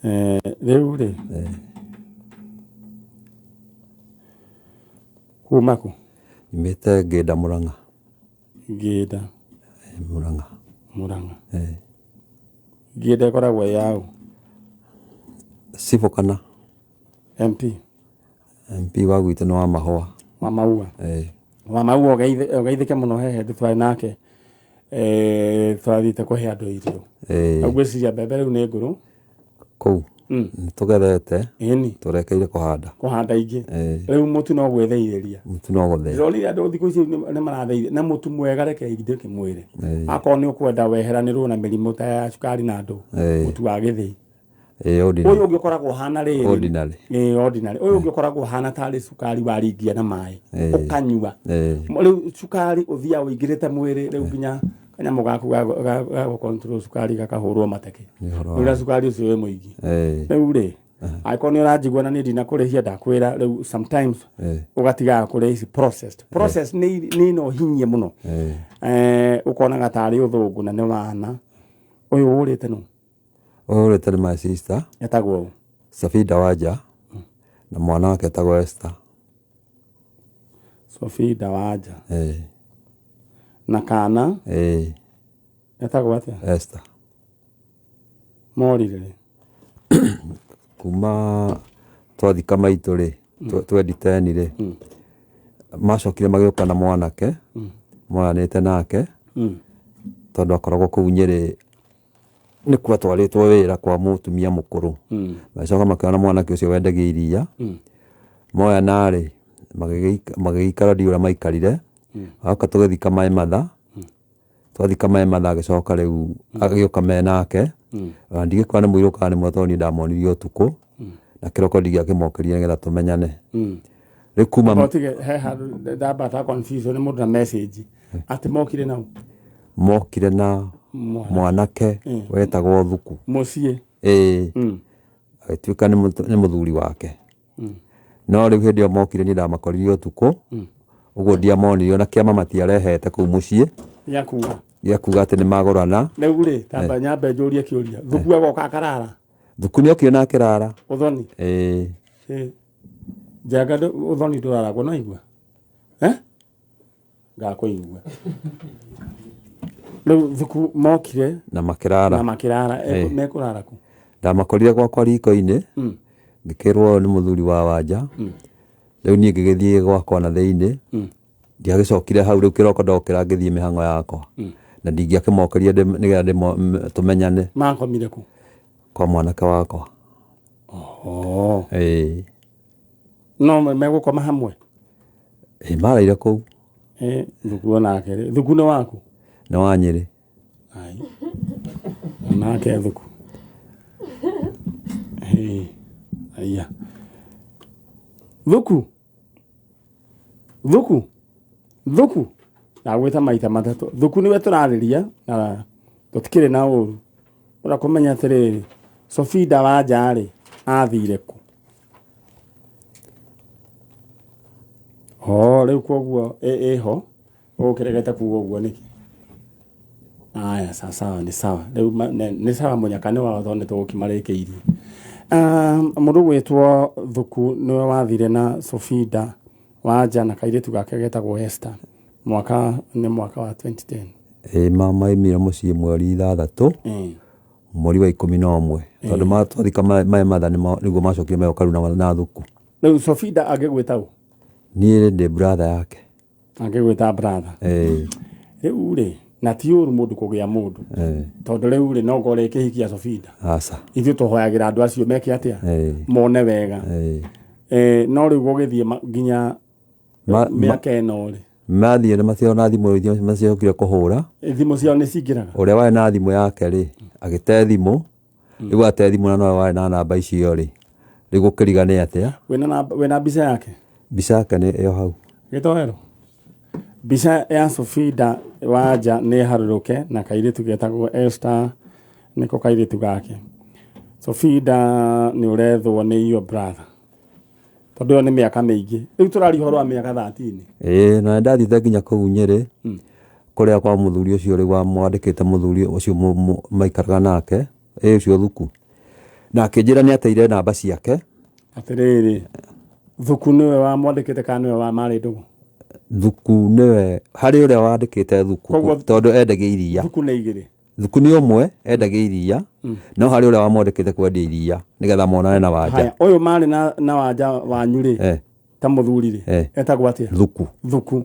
Rĩu rĩ, kuma kũ? Nyumĩte Ngĩnda, Mũrang'a. Ngĩnda? Mũrang'a. Mũrang'a. Ngĩnda ĩkoragwo ĩ yaũ? Cibũ kana MP? MP wa gwitũ nĩ wa Mahũa. Wa Maua? Wa Maua, ũgeithĩke mũno. Hehe ndĩ twarĩ nake, twathiĩte kũhe andũ irio. Na ngwĩciria mbembe rĩu nĩ ngũrũ. Kũu nĩ tũgethete. Tũrekeire kũhanda. Kũhanda ingĩ. Rĩu mũtu no gwĩtheithĩria. Mũtu no gũthĩa. Ndĩronire andũ thikũ ici nĩ maratheithia na mũtu mwega. Reke ndĩkĩmwĩre, akorwo nĩ ũkwenda weheranĩrwo na mĩrimũ ta ya cukari na andũ, mũtu wa gĩthĩi. Ordinary. Ũyũ ũngĩ ũkoragwo ũhana rĩrĩ. Ordinary. Ordinary. Ũyũ ũngĩ ũkoragwo ũhana tarĩ cukari waringia na maĩ ũkanyua. Rĩu cukari ũthiaga ũingĩrĩte mwĩrĩ, rĩu nginya kanyamũ gaku ga gũ control cukari gakahũrwo mateke. Nĩ ũhoro wa Rĩrĩa cukari ũcio wĩ mũingĩ. Rĩu rĩ, angĩkorwo nĩ ũranjigua na niĩ ndinakũrĩhia, ndakwĩra rĩu sometimes ũgatigaga kũrĩa ici processed. Processed nĩ ĩno hinyie mũno. Ũkonaga tarĩ ũthũngũ na nĩ wana. Ũyũ ũrĩte nũ? Ũyũ ũrĩte nĩ my sister. Etagwo ũ? Safida Wanja, na mwana wake etagwo Esther. Sofida Wanja na kana etagwo atĩa? Esther. Morire rĩ? Kuma twathika maitũ rĩ, 2010 rĩ, macokire magĩũka na mwanake moyanĩte nake, tondũ akoragwo kũu Nyĩrĩ, nĩkuo atwarĩtwo wĩra kwa mũtumia mũkũrũ. Magĩcoka makĩona mwanake ũcio wendagia iria. Moyana rĩ, magĩgĩikara, ndiũĩ ũrĩa maikarire. Agoka tũgĩthika my mother. Twathika my mother, agĩcoka rĩu agĩũka me nake. Ona ndigĩkora nĩ mũirũ kana nĩ mwerũ, tondũ niĩ ndamonirie ũtukũ na kĩroko, ndingĩakĩmokĩrire nĩgetha tũmenyane. Rĩu kuma Otige he handũ ndambata confusion nĩ mũndũ na message atĩ mokire nau. Mokire na mwanake wetagwo Thuku. Mũciĩ? Ĩĩ. Agĩtuĩka nĩ mũthuri wake. No rĩu hĩndĩ ĩyo mokire, niĩ ndamakorire ũtukũ ũguo, ndiamonire, ona kĩama matiarehete kũu mũciĩ gĩa kuga gĩa kuga atĩ nĩ magũrana. Rĩu rĩ, tamba nyambe njũrie kĩũria, Thuku agoka akarara? Thuku nĩ okire na akĩrara. Ũthoni? Ĩĩ. Njanga ũthoni ndũraragwo no igua, eh? Ngakũigua rĩu. Thuku mokire na makĩrara. Na makĩrara. Mekũrara kũ? Ndamakorire gwakwa riko-inĩ. Ngĩkĩrwo ũyũ nĩ mũthuri wa Wanja. Rĩu niĩ ngĩgĩthiĩ gwakwa na thĩinĩ. Ndiagĩcokire hau. Rĩu kĩroko ndokĩra, ngĩthiĩ mĩhang'o yakwa, na ndingĩakĩmokeria nĩgetha tũmenyane. Makomire kũ? Kwa mwanake wakwa. Oh. Ĩĩ. No megũkoma hamwe? Ĩĩ, maraire kũu. Thuku onake rĩ, Thuku nĩ waku? Nĩ wa Nyĩrĩ. Ai. Onake Thuku. Aya. Thuku. Thuku. Thuku. Ndagwĩta maita matatũ. Thuku nĩwe tũrarĩria na tũtikĩrĩ na ũru. Ũra kũmenya atĩrĩrĩ, Sofida Wanja rĩ, athire kũ? Oh, rĩu koguo ĩho ũkĩregete kuga ũguo nĩkĩ? Aya, sawa sawa, nĩ sawa. Rĩu nĩ sawa, mũnyaka nĩ wao tondũ nĩ tũgũkĩmarĩkĩirie. Mũndũ gwĩtwo Thuku nĩwe wathire na Sofida Wanja na kairĩtu gake getagwo Esther. Mwaka nĩ mwaka wa 2010. Ĩĩ, maimire mũciĩ mweri 6, mweri wa 11, tondũ twathika my mother nĩguo macokire megũka rĩu na Thuku. Rĩu Sofida angĩgwĩta ũ? Niĩ ndĩ brother yake. Angĩgwĩta brother. Ĩĩ. Rĩu rĩ, na ti ũru mũndũ kũgĩa mũndũ, tondũ rĩu rĩ, no ngorwo ĩkĩhikia Sofida. Aca. Ithuĩ tũhoyagĩra andũ acio meke atĩa? Mone wega. No rĩu gũgĩthiĩ nginya mĩaka ĩno rĩ? Mathiĩ na macio na thimũ iria maciokire kũhũra. Thimũ ciao nĩ cingĩraga? Ũrĩa warĩ na thimũ yake rĩ, agĩte thimũ. Rĩu ate thimũ na nowe warĩ na namba icio rĩ, rĩu gũkĩriga nĩ atĩa. Wĩna mbica yake? Mbica yake nĩ ĩyo hau. Gĩtoero, mbica ya Sofida Wanja nĩ harũrũke na kairĩtu getagwo Esther, nĩko kairĩtu gake. Sofida nĩ ũrethwo nĩ your brother, tondũ ĩyo nĩ mĩaka mĩingĩ. Rĩu tũraria ũhoro wa mĩaka 13. Ĩĩ, na ndathiĩte nginya kũu Nyĩrĩ, kũrĩa kwa mũthuri ũcio rĩu wamwandĩkĩte, mũthuri ũcio maikaraga nake, ĩ ũcio Thuku. Na akĩnjĩra nĩ ateire namba ciake. Atĩrĩrĩ, Thuku nĩwe wamwandĩkĩte kana nĩwe wa marĩ ndũgũ? Thuku nĩwe harĩ ũrĩa wandĩkĩte Thuku. Tondũ endagia iria. Thuku nĩ igĩrĩ. Thuku nĩ ũmwe endagia iria, no harĩ ũrĩa wamwandĩkĩte kwendia iria nĩgetha monane na Wanja. Haya, ũyũ marĩ na Wanja wanyu rĩ, ta mũthuri rĩ, etagwo atĩa? Thuku. Thuku.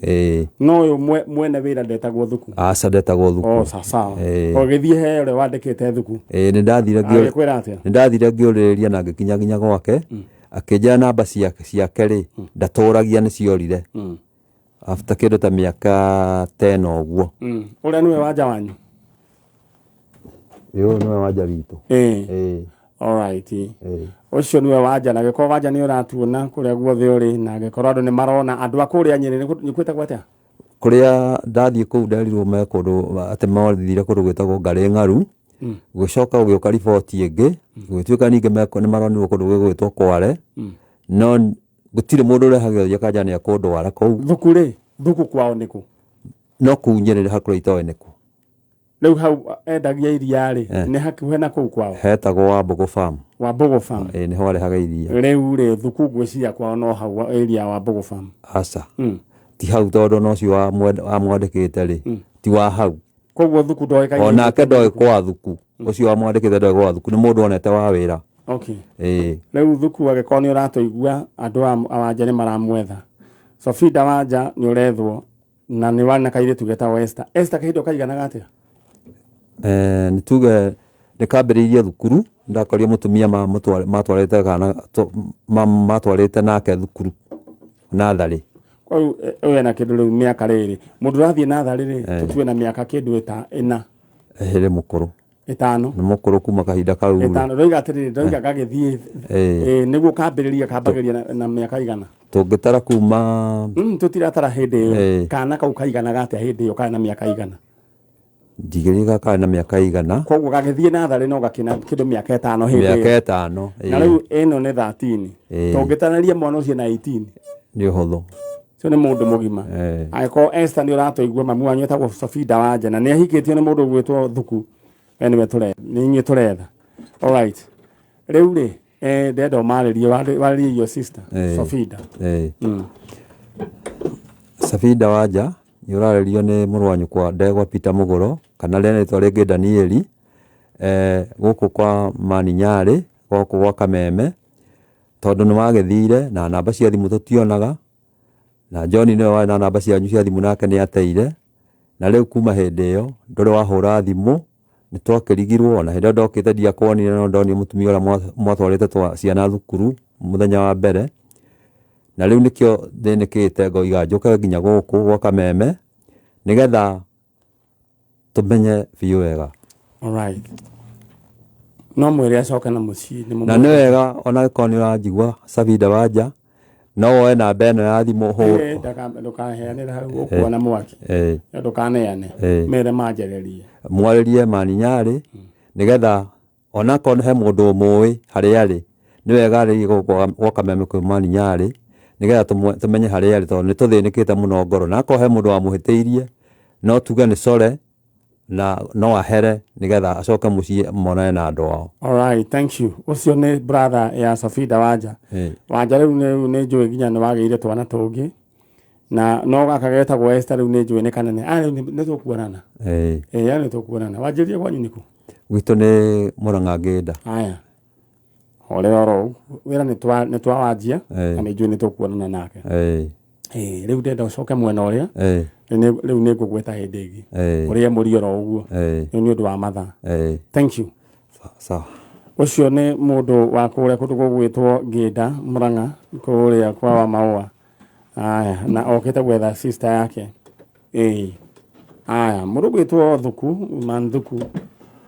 No ũyũ mwene wĩra ndetagwo Thuku? Aca, ndetagwo Thuku. Oh, sawa. Ũgĩthiĩ he ũrĩa wandĩkĩte Thuku. Nĩ ndathire. Agĩkwĩra atĩa? Nĩ ndathire ngĩũrĩrĩria na ngĩkinya nginya gwake, akĩnjĩra namba ciake rĩ, ndatũragia, nĩ ciorire after kĩndũ ta mĩaka 10 ũguo. Ũrĩa nĩwe Wanja wanyu? Ĩ, ũyũ nĩwe Wanja witũ. Ĩĩ. Alright. Ũcio nĩwe Wanja, na gĩkorwo Wanja nĩ ũratuona kũrĩa guothe ũrĩ, na gĩkorwo andũ nĩ marona andũ a kũrĩa Nyĩrĩ, nĩ kwĩtagwo atĩa? Kũrĩa ndathiĩ kũu nderirwo me kũndũ atĩ mathire kũndũ gwĩtagwo Ngarĩ Ng'aru. Gũgĩcoka gũgĩũka riboti ĩngĩ, gũgĩtuĩka ningĩ nĩ maronirwo kũndũ gũgwĩtwo Kware, no gũtirĩ mũndũ ũrehagĩrĩria kanja nĩ ekũndwara kũu. Thuku rĩ, Thuku kwao nĩ kũ? No kũu Nyĩrĩ hakũrĩa itoĩ nĩ kũ. Rĩu hau endagia iria rĩ, nĩ hakuhĩ na kũu kwao? Hetagwo Wambũgũ Farm. Wambũgũ Farm. Ĩĩ, nĩho arehaga iria. Rĩu rĩ, Thuku ngwĩciria kwao no hau area ya Wambũgũ Farm. Aca, ti hau, tondũ na ũcio wamwandĩkĩte rĩ, ti wa hau. Koguo Thuku ndoĩkaine? Onake ndoĩ kwa Thuku. Ũcio wamwandĩkĩte ndoĩ gwa Thuku, nĩ mũndũ onete wa wĩra. Ĩĩ. Rĩu Thuku, angĩkorwo nĩ ũratũigua, andũ a Wanja nĩ maramwetha. Sofida Wanja nĩ ũrethwo na nĩ warĩ na kairĩtu getagwo Esther. Esther kahinda kaiganaga atĩa? Nĩ tuge nĩ kambĩrĩirie thukuru, ndakorire mũtumia matwarĩte kana matwarĩte nake thukuru natharĩ. Rĩu ũyũ ena kĩndũ rĩu mĩaka rĩrĩ, mũndũ ũrathiĩ natharĩ rĩ, tũtue na mĩaka kĩndũ ĩta ĩna? Ĩrĩ mũkũrũ. 5. Nĩ mũkũrũ kuma kahinda kau rĩ. 5. Ndoiga atĩrĩrĩ, ndoiga gagĩthiĩ nĩguo kambĩrĩria kambagĩrĩria na mĩaka igana? Tũngĩtara kuma Tũtiratara hĩndĩ ĩyo. Kana kau kaiganaga atĩa hĩndĩ ĩyo, karĩ na mĩaka igana? Ndigĩrĩga karĩ na mĩaka igana. Koguo gagĩthiĩ natharĩ no gakĩna kĩndũ mĩaka 5 hĩndĩ mĩaka ĩyo. 5. Na rĩu ĩno nĩ 13. Tũngĩtarĩria mwana ũcio na 18. Nĩ ũhũthũ. Ũcio nĩ mũndũ mũgima. Angĩkorwo Esther nĩ ũratũigua, mamu wanyu etagwo Sofida Wanja na nĩ ahikĩtio nĩ mũndũ ũgwĩtwo Thuku, we nĩwe tũretha, nĩ inyuĩ tũretha. Alright, rĩu rĩ, ndĩrenda ũmarĩrie, warĩrie your sister Sofida. Sabinda Wanja, nĩ ũrarĩrio nĩ mũrũ wa nyũkwa Ndegwa Peter Mũgũro, kana rĩa rĩtwa rĩngĩ Danieli, gũkũ kwa Maninyarĩ, gũkũ gwa Kameme, tondũ nĩ wagĩthire na namba cia thimũ tũtionaga, na John nĩwe warĩ na namba cianyu cia thimũ, nake nĩ ateire, na rĩu kuma hĩndĩ ĩyo ndũrĩ wahũra thimũ. Nĩ twakĩrigirwo, ona hĩndĩ ĩyo ndokĩte ndiakuonire, no ndonire mũtumia ũrĩa mwatwarĩte ciana thukuru mũthenya wa mbere, na rĩu nĩkĩo thĩnĩkĩte ngoiga njũke nginya gũkũ gwa Kameme nĩgetha tũmenye biũ wega. Alright, no mwĩre acoke na mũciĩ nĩ Na nĩ wega ona angĩkorwo nĩ ũranjigua, Sabinda Wanja, no woe namba ĩno ya thimũ Eh, ndũkaheanĩre hau, ũkuona mwaki. Ndũkaneane. Mere manjererie. Mwarĩrie Maninyarĩ nĩgetha onakorwo he mũndũ ũmũĩ harĩa arĩ, nĩ wega arĩrie gũkũ gwa Kameme kwĩ Maninyarĩ nĩgetha tũmenye harĩa arĩ, tondũ nĩ tũthĩnĩkĩte mũno ngoro, na akorwo he mũndũ wamũhĩtĩirie, no tuge nĩ core na no ahere nĩgetha acoke mũciĩ monane na andũ ao. Alright, thank you. Ũcio nĩ brother ya Sofida Wanja. Wanja, rĩu nĩ njũĩ nginya nĩ wagĩire twana tũngĩ, na no gaka getagwo Esther rĩu nĩ njũĩ nĩ kanene. Ah, rĩu nĩ tũkuonana. Ĩĩ, ya nĩ tũkuonana. Wanjĩrire kwanyu nĩkũ? Gwitũ nĩ Mũrang'a Ngĩnda. Aya, horera oro ũguo, wĩra nĩ twawanjia. Na nĩ njũĩ nĩ tũkuonana nake. Ĩĩ, rĩu ndenda ũcoke mwena ũrĩa. Rĩu nĩ ngũgweta hĩndĩ ĩngĩ. Ũrĩe mũri oro ũguo. Rĩu nĩ ũndũ wa mathaa. Thank you. Sawa. Ũcio nĩ mũndũ wa kũrĩa kũndũ gũgwĩtwo Ngĩnda, Mũrang'a, kũrĩa kwa wa Maũa. Aya, na okĩte gwetha sister yake. Ĩĩ, aya, mũndũ gwĩtwo Thuku man Thuku,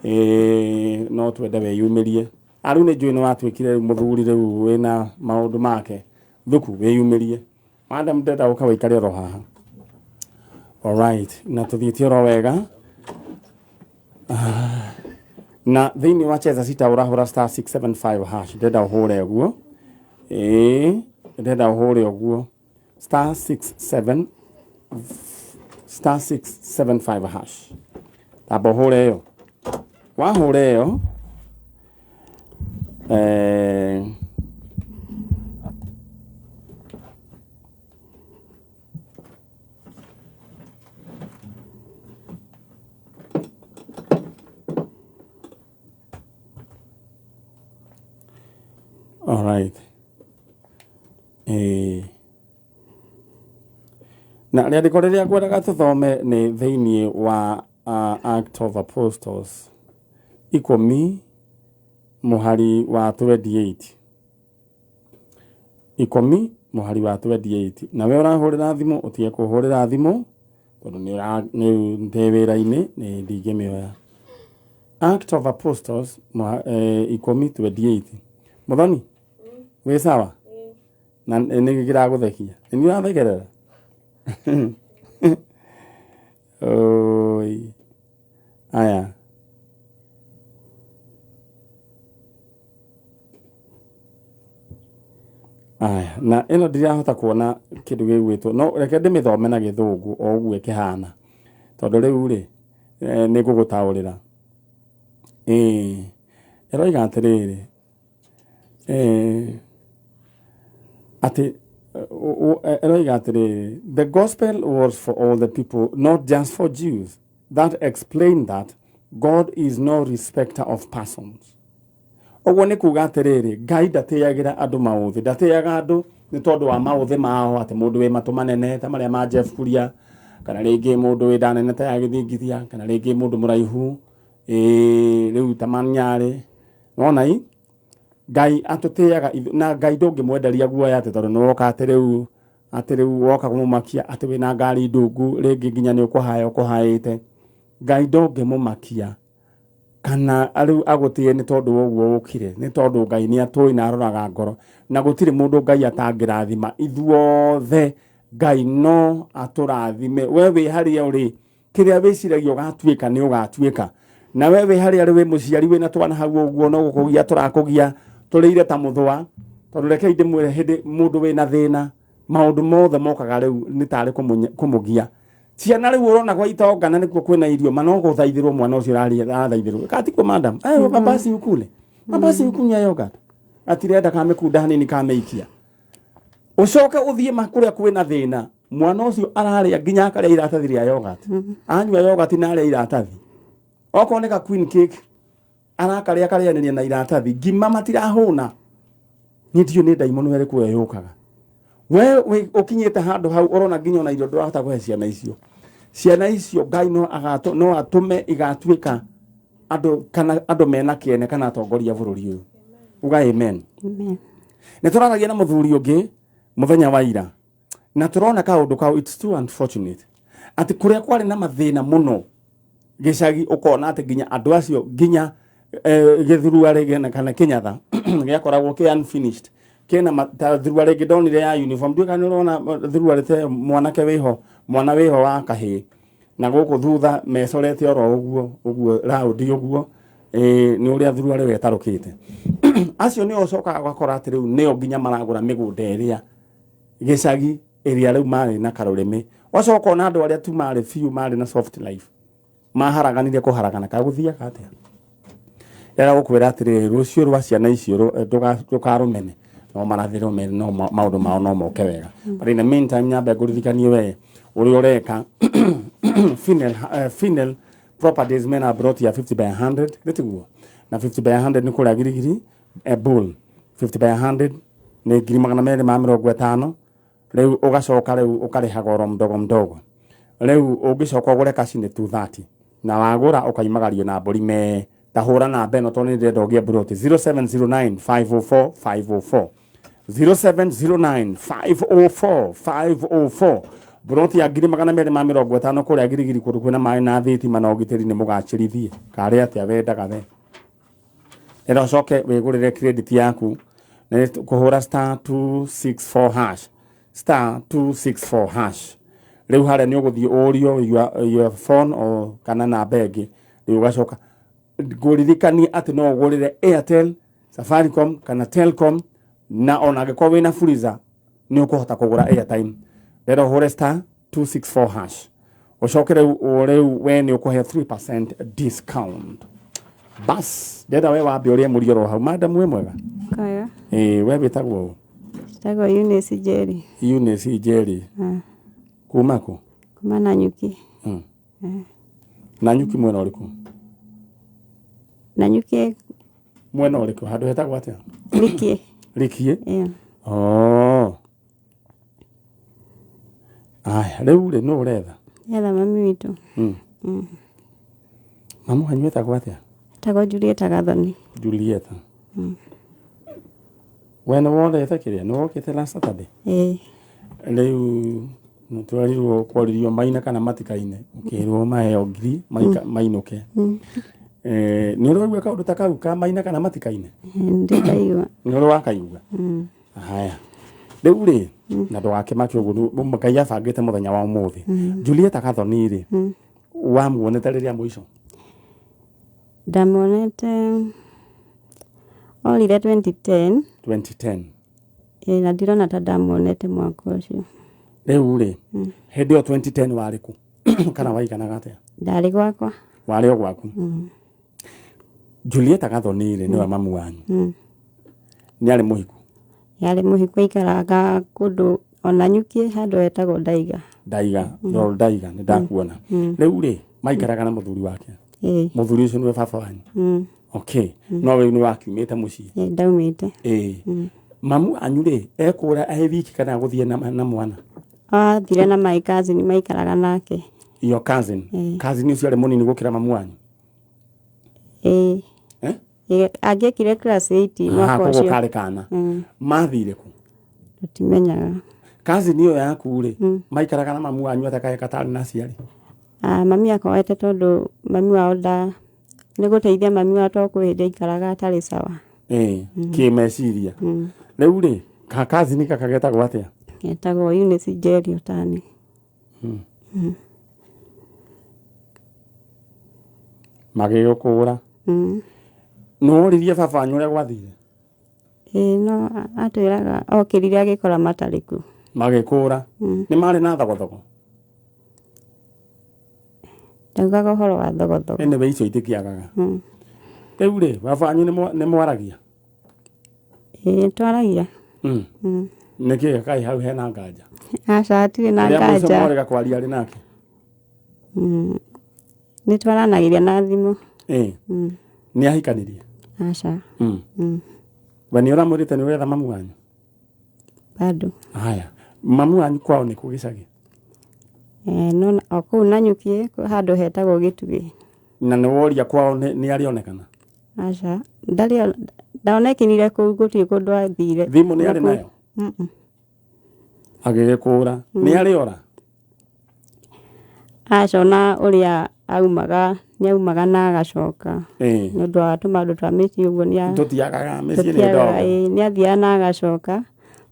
ĩĩ, no twende wĩyumĩrie. A rĩu nĩ njũĩ nĩ watuĩkire rĩu mũthuri, rĩu wĩna maũndũ make. Thuku, wĩyumĩrie. Madam, ndĩrenda ũka wĩikare oro haha. Alright, na tũthiĩte oro wega. Na thĩinĩ wa Cheza Sita ũrahũra *675#. Ndĩrenda ũhũre ũguo. Ĩĩ, ndĩrenda ũhũre ũguo, *67 *675#. Tamba ũhũre ĩyo. Wahũra ĩyo, Eh, all right. Eh, na rĩandĩko rĩrĩa ngwendaga tũthome nĩ thĩinĩ wa Act of Apostles 10 mũhari wa 28, 10 mũhari wa 28. Nawe ũrahũrĩra thimũ, ũtige kũhũrĩra thimũ tondũ nĩ ndĩ wĩra-inĩ, nĩ ndingĩmĩoya. Act of Apostles 10:28. Mũthoni, wĩ sawa? Na nĩ kĩragũthekia? Nĩ niĩ ũrathekerera? Oi. Aya. Aya, na ĩno ndirahota kuona kĩndũ gĩgwĩtwo, no reke ndĩmĩthome na gĩthũngũ o ũguo ĩkĩhana, tondũ rĩu rĩ, nĩ ngũgũtaũrĩra. Ĩĩ, ĩroiga atĩrĩrĩ, atĩ ĩroiga atĩrĩrĩ, the gospel was for all the people, not just for Jews. That explained that God is no respecter of persons. Ũguo nĩ kuga atĩrĩrĩ, Ngai ndatĩagĩra andũ maũthĩ, ndatĩaga andũ nĩ tondũ wa maũthĩ mao, atĩ mũndũ wĩ matũ manene ta marĩa ma Jeff Kuria, kana rĩngĩ mũndũ wĩ nda nene ta ya gĩthingithia, kana rĩngĩ mũndũ mũraihu, rĩu ta Manyarĩ. Wona i? Ngai atũtĩaga na Ngai ndũngĩmwenderia guoya atĩ tondũ nĩwoka atĩ rĩu woka kũmũmakia atĩ wĩna ngari ndungu, rĩngĩ nginya nĩ ũkũhaya ũkũhaĩte. Ngai ndũngĩmũmakia kana rĩu agũtĩe nĩ tondũ wa ũguo ũkire, nĩ tondũ Ngai nĩ atũĩ na aroraga ngoro, na gũtirĩ mũndũ Ngai atangĩrathima. Ithuothe Ngai no atũrathime. We wĩ harĩa ũrĩ, kĩrĩa wĩciragia ũgatuĩka nĩ ũgatuĩka. Na we wĩ harĩa ũrĩ, wĩ mũciari wĩna twana hau ũguo, no gũkũgia tũrakũgia tũrĩire ta mũthũa, tondũ rekei ndĩmwĩre, hĩndĩ mũndũ wĩna thĩna, maũndũ mothe mokaga rĩu nĩ tarĩ kũmũgia. Ciana rĩu ũrona gwa itonga na nĩkuo kwĩna irio, ma no gũthaithĩrwo mwana ũcio arathaithĩrwo katikuo, madam, baba si ukule, baba si ukunywa yogurt, atirenda kamĩkunda hanini kamĩikia. Ũcoke ũthiĩ ma kũrĩa kwĩna thĩna, mwana ũcio ararĩa nginya akarĩa iratathi rĩa yogurt, anyua yogurt na arĩa iratathi, okorwo nĩ ka queen cake arakarĩa akarĩanĩria na iratathi, ngima matirahũna. Niĩ ndiũĩ nĩ ndaimono ĩrĩkũ ĩyo yũkaga. We ũkinyĩte handũ hau ũrona nginya ona irio ndũrahota kũhe ciana icio. Ciana icio Ngai no agatũ, no atũme igatuĩka andũ, kana andũ mena kĩene, kana atongoria bũrũri ũyũ. Uga amen. Amen. Nĩ tũraragia na mũthuri ũngĩ mũthenya wa ira, na tũrona kaũndũ kau, it's too unfortunate atĩ kũrĩa kwarĩ na mathĩna mũno gĩcagi, ũkona atĩ nginya andũ acio nginya gĩthuruarĩ kana kĩnyatha gĩakoragwo kĩ unfinished, kĩna ta thuruarĩ ĩngĩ ndonire ya uniform. Ndiũĩ kana nĩ ũrona thuruarĩ ta ĩyo, mwanake wĩho, mwana wĩho wa kahĩĩ, na gũkũ thutha mecorete oro ũguo ũguo raundi ũguo, nĩ ũrĩa thuruarĩ wetarũkĩte. Acio nĩo ũcokaga ũgakora atĩ rĩu nĩo nginya maragũra mĩgũnda ĩrĩa gĩcagi, ĩrĩa rĩu marĩ na karũrĩmĩ. Wacoka ona andũ arĩa tu marĩ biũ marĩ na soft life maharaganire kũharagana kagũthiaga atĩa. Rĩrĩa gũkwĩra atĩrĩrĩ, rũciũ rwa ciana icio ndũkarũmene, no marathĩrwo me no maũndũ mao no moke wega. But in the meantime, nyambe ngũririkanie we ũrĩa ũreka Finel Properties mena plot ya 50 by 100, gĩtiguo na 50 by 100 nĩ kũrĩa Girigiri, Bull. 50 by 100 nĩ 250,000. Rĩu ũgacoka rĩu ũkarĩha goro mdogo mdogo. Rĩu ũngĩcoka ũgũre kaci nĩ 230, na wagũra ũkaimagario na mbũri me ta. Hũra namba ĩno tondũ nĩ ndĩrenda ũgĩe mburoti, 0709 504 504, 0709 504 504. Mburoti ya 250,000 kũrĩa Girigiri, kũndũ kwĩna maĩ na thitima na ũgitĩri. Nĩ mũgacĩrithie karĩ atĩa wendaga we ĩra ũcoke wĩgũrĩre credit yaku nĩ kũhũra star 264 hash, star 264 hash. Rĩu harĩa nĩ ũgũthiĩ ũrio your phone o kana namba ĩngĩ. Rĩu ũgacoka ngũririkanie atĩ no ũgũrĩre Airtel, Safaricom kana Telcom, na ona angĩkorwo wĩna Fuliza nĩ ũkũhota kũgũra airtime. Rero ũhũre star 264 hash, ũcoke rĩu we nĩ ũkũheo 3% discount. Bas, ndenda we wambe ũrĩe mũrioro oro hau. Madam, wĩ mwega? Kaya. Ĩĩ, we wĩtagwo ũ? Njĩtagwo Eunice Njeri. Eunice Njeri. Kuma kũ? Kuma Nanyuki. Nanyuki mwena ũrĩkũ? Nanyuki. Mwena ũrĩkũ? Handũ hetagwo atĩa? Rikie. Rikie? Ĩyo. Oh. Aya, rĩu rĩ nũ ũretha? Etha mami witũ. Mamu wanyu etagwo atĩa? Etagwo Julieta Gathoni. Julieta. We nĩ wonete kĩrĩa? Nĩ wokĩte last Saturday? Ĩĩ. Rĩu twerirwo kworirio maine kana matikaine, ũkĩrwo maheo ngiri mainũke. Nĩ ũrĩ waigua kaũndũ ta kau ka maine kana matikaine? Ndĩ ndaigua. Nĩ ũrĩ wakaigua? Haya, rĩu rĩ, na ndũgakĩmake ũguo, Ngai abangĩte mũthenya wa ũmũthĩ. Julieta Gathoni rĩ, wamuonete rĩrĩa mũico? Ndamuonete orire 2010. 2010. Ĩĩ, na ndirona ta ndamuonete mwaka ũcio. Rĩu rĩ, hĩndĩ ĩyo 2010 warĩ kũ kana waiganaga atĩa? Ndarĩ gwakwa. Warĩ o gwaku. Julieta Gathoni rĩ, nĩwe mamu wanyu? Nĩ arĩ mũhiku? Yarĩ mũhiku, aikaraga kũndũ ona Nyuki handũ hetagwo Ndaiga. Ndaiga, no Ndaiga nĩ ndakuona. Rĩu rĩ, maikaraga na mũthuri wake? Ĩĩ. Mũthuri ũcio nĩwe baba wanyu? Okay, no rĩu nĩ wakiumĩte mũciĩ? Ĩĩ, ndaumĩte. Ĩĩ. Mamu wanyu rĩ, ekũra e wiki kana gũthiĩ na mwana? Athire na my cousin, maikaraga nake. Your cousin? Cousin ũcio arĩ mũnini gũkĩra mamu wanyu? Ĩĩ. Eh? Ĩĩ, angĩekire class 8 mwaka koguo ũcio. karĩ kana. Mathire kũ? Tũtimenyaga. Cousin ĩyo yaku rĩ, maikaraga na mamu wanyu atĩa kaĩ gatarĩ na aciari? Ah, mami akoete tondũ mami wao nda nĩ gũteithia mami wao tondũ kwĩ hĩndĩ aikaraga atarĩ sawa. Ĩĩ, kĩmeciria. Rĩu rĩ, ka cousin gaka getagwo atĩa? Getagwo Eunice Njeri Ũtani. Magĩgũkũra. Nĩ woririe baba wanyu ũrĩa gwathire? Ĩĩ, no atwĩraga okĩrire agĩkora matarĩ kuo. Magĩkũra. Nĩ marĩ na thogothogo? Ndaugaga ũhoro wa thogothogo. Anyway, icio itikĩagaga. Rĩu rĩ, baba wanyu nĩ mwaragia? Ĩĩ, twaragia. Nĩkĩ kaĩ hau hena nganja? Aca, hatirĩ na Rĩrĩa mũico nganja. mwarega kwaria arĩ nake? Nĩ twaranagĩria na thimũ. Ĩĩ. Nĩ ahikanirie? Aca. We nĩ ũramwĩrĩte nĩ ũretha mamu wanyu? Bado. Haya, mamu wanyu kwao nĩ kũ gĩcagi? No o kũu Nanyuki handũ hetagwo Gĩtugĩ. Na nĩ woria kwao nĩ arĩonekana? Aca, ndarĩ ndaonekanire kũu, gũtirĩ kũndũ athire. Thimũ nĩ arĩ nayo? Agĩgĩkũra. Nĩ arĩ ora? Aca, ona ũrĩa aumaga nĩ aumaga na agacoka. Nĩ ũndũ wa tũmaũndũ twa mĩciĩ ũguo nĩ Tũtiagaga mĩciĩ nĩ tũtiagaga, ndogo. ĩĩ, nĩ athiaga na agacoka.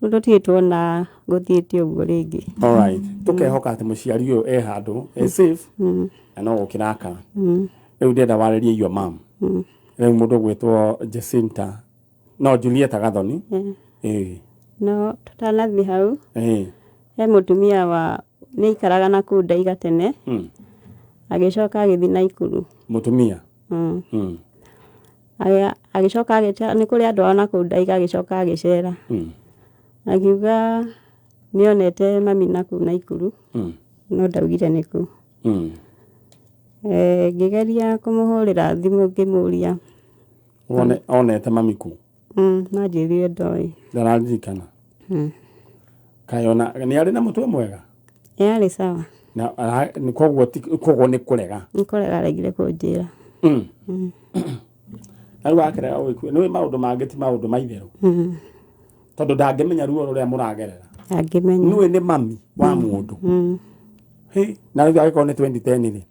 Rĩu tũtirĩ tuona gũthiĩte ũguo rĩngĩ. Alright. Tũkehoka atĩ mũciari ũyũ e handũ, e safe, na no gũkĩrakara. Rĩu ndĩrenda warĩrie your mom. Rĩu mũndũ ũgwĩtwo Jacinta, no Julieta Gathoni. Ĩĩ. No tũtanathiĩ hau, Ĩĩ. he mũtumia wa nĩ aikaraga na kũu Ndaiga tene, agĩcoka agĩthiĩ Naikuru. Mũtumia? Agĩcoka agĩta nĩ kũrĩ andũ ao na kũu Ndaiga, agĩcoka agĩcera. Akiuga nĩonete mami na kũu Naikuru, no ndaugire nĩ kũ. Ngĩgeria kũmũhũrĩra thimũ ngĩmũria. Onete mami kũ? No anjĩrire ndoĩ. Ndararirikana. Kaĩ ona nĩ arĩ na mũtwe mwega? Ĩĩ, arĩ sawa. Na koguo koguo nĩ kũrega? Nĩ kũrega aregire kũnjĩra. Na rĩu akĩrega gũgĩkua, nĩũĩ maũndũ mangĩ ti maũndũ ma itherũ. Tondũ ndangĩmenya ruo rũrĩa mũragerera. Ndangĩmenya. Nĩũĩ nĩ mami wa mũndũ. Hĩ, na rĩu angĩkorwo nĩ 2010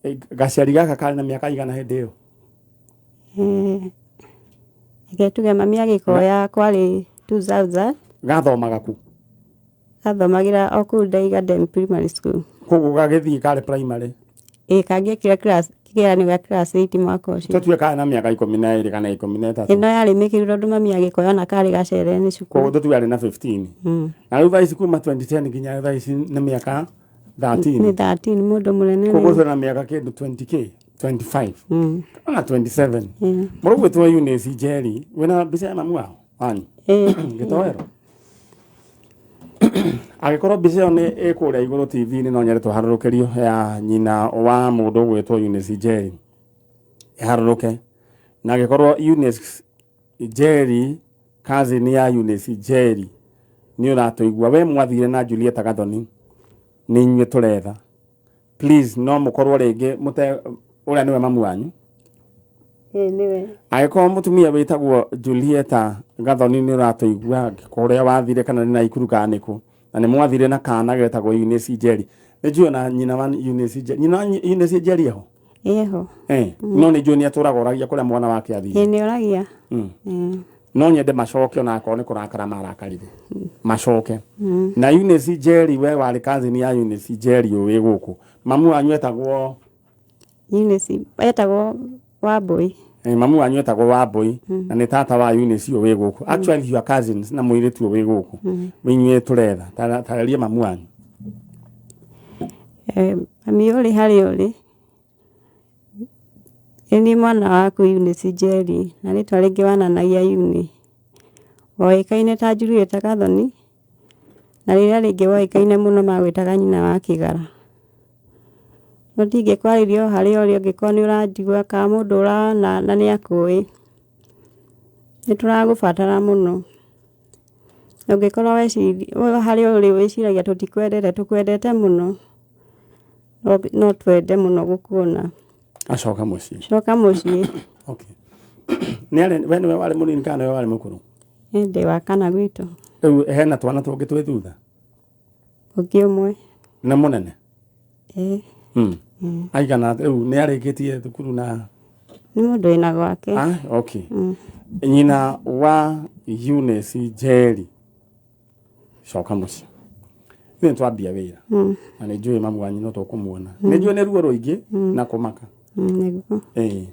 rĩ, gaciari gaka karĩ na mĩaka igana hĩndĩ ĩyo? Reke tuge mami agĩkoya kwarĩ 2000. Gathomaga kũ? Gathomagĩra o kũu Ndaiga Garden Primary School. Koguo gagĩthiĩ karĩ primary? Ĩĩ, kangĩekire class kĩgeranio gĩa class 8 mwaka ũcio. Tũtue karĩ na mĩaka 12 kana 13. Ĩno yarĩ mĩkĩru tondũ mami agĩkoya ona karĩ gacere nĩ cukuru. Koguo tũtue arĩ na 15. Na rĩu thaa ici kuma 2010 nginya thaa ici nĩ mĩaka 13. Nĩ 13, mũndũ mũnene. Koguo ũcio na mĩaka kĩndũ 20k. 25 ona 27. Mũrũgwĩtwo Eunice Njeri, wĩna mbica ya mamu wao wanyu? Ĩĩ. Gĩtoero angĩkorwo mbica ĩyo nĩ ĩkũrĩa igũrũ TV-inĩ, no nyende tũharũrũkĩrio ya nyina wa mũndũ ũgwĩtwo Eunice Njeri ĩharũrũke. Na angĩkorwo Eunice Njeri, cousin ya Eunice Njeri, nĩ ũratũigua, we mwathire na Julieta Gathoni, nĩ inyuĩ tũretha. Please, no mũkorwo rĩngĩ mũte ũrĩa nĩwe mamu wanyu. Ĩĩ, nĩwe. Angĩkorwo mũtumia wĩtagwo Julieta Gathoni nĩ ũratũigua, angĩkorwo ũrĩa wathire kana nĩ Naikuru kana nĩkũ, na nĩ mwathire na kana getagwo Eunice Njeri, nĩ njũĩ na nyina wa Eunice Njeri, nyina wa Eunice Njeri eho? Ĩho. Eh, no nĩ njũĩ nĩ atũraga oragia kũrĩa mwana wake athire. Ĩĩ, nĩ oragia. Ĩĩ. No nyende macoke, ona akorwo nĩ kũrakara marakarire, macoke. Na Eunice Njeri, we warĩ cousin ya Eunice Njeri ũyũ wĩ gũkũ, mamu wanyu etagwo? Eunice etagwo Wambui. Eh, mamu wanyu etagwo Wambui na nĩ tata wa Eunice ũyũ wĩ gũkũ. Actually you are cousins na mũirĩtu ũyũ wĩ gũkũ. Inyuĩ tũretha. Tarĩria mamu wanyu. Eh, mami, ũrĩ harĩa ũrĩ, ĩ niĩ mwana waku Eunice Njeri, na rĩtwa rĩngĩ wananagia Euni, woĩkaine ta Julieta Gathoni, na rĩrĩa rĩngĩ woĩkaine mũno magwĩtaga nyina wa kĩgara. No ndingĩkwarĩria o harĩa ũrĩ, ũngĩkorwo nĩ ũranjigua kana mũndũ ũrona na nĩ akũĩ, nĩ tũragũbatara mũno. Ũngĩkorwo weciria harĩa ũrĩ wĩciragia tũtikwendete, tũkwendete mũno. No twende mũno gũkuona. Acoka mũciĩ. Coka mũciĩ. Okay, nĩ arĩ we nĩwe warĩ mũnini kana nĩwe warĩ mũkũrũ? Niĩ ndĩ wa kana gwitũ. Rĩu hena twana tũngĩ twĩ thutha? Ũngĩ ũmwe. Nĩ mũnene? Ĩĩ. Aigana rĩu? Nĩ arĩkĩtie thukuru na Nĩ mũndũ wĩna gwake. Ah, okay. Nyina wa Eunice Njeri, coka mũciĩ. Ithuĩ nĩtwambia wĩra na nĩ njũĩ mamu wanyu no tũkũmuona. Nĩ njũĩ nĩ ruo rũingĩ na kũmaka. Nĩguo. Ĩĩ,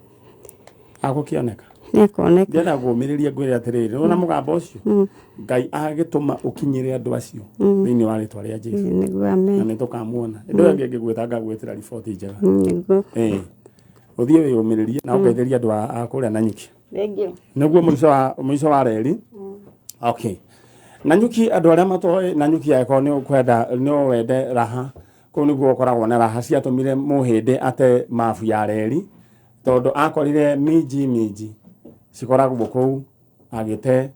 agũkĩoneka. Nĩ akoneka. Ndĩrenda ngũmĩrĩrie, ngwĩre atĩrĩrĩ, nĩwona mũgambo ũcio Ngai agĩtũma ũkinyĩre andũ acio thĩinĩ wa rĩtwa rĩa Jesu. Ĩĩ, nĩguo. Na Amen. nĩ tũkamuona. Hĩndĩ ĩyo ĩngĩ ngĩgwĩta ngagwĩtĩra riboti njega. Nĩguo. Ĩĩ, ũthiĩ wĩyũmĩrĩrie na ũgeithĩrie andũ a kũrĩa Nanyuki. Thank you. Nĩguo mũico wa reri. Okay, Nanyuki, andũ arĩa matoĩ Nanyuki, angĩkorwo nĩ ũkwenda no wende raha kũu, nĩguo ũkoragwo na raha ciatũmire mũhĩndĩ ate mabu ya reri, tondũ akorire minji minji cikoragwo kũu, agĩte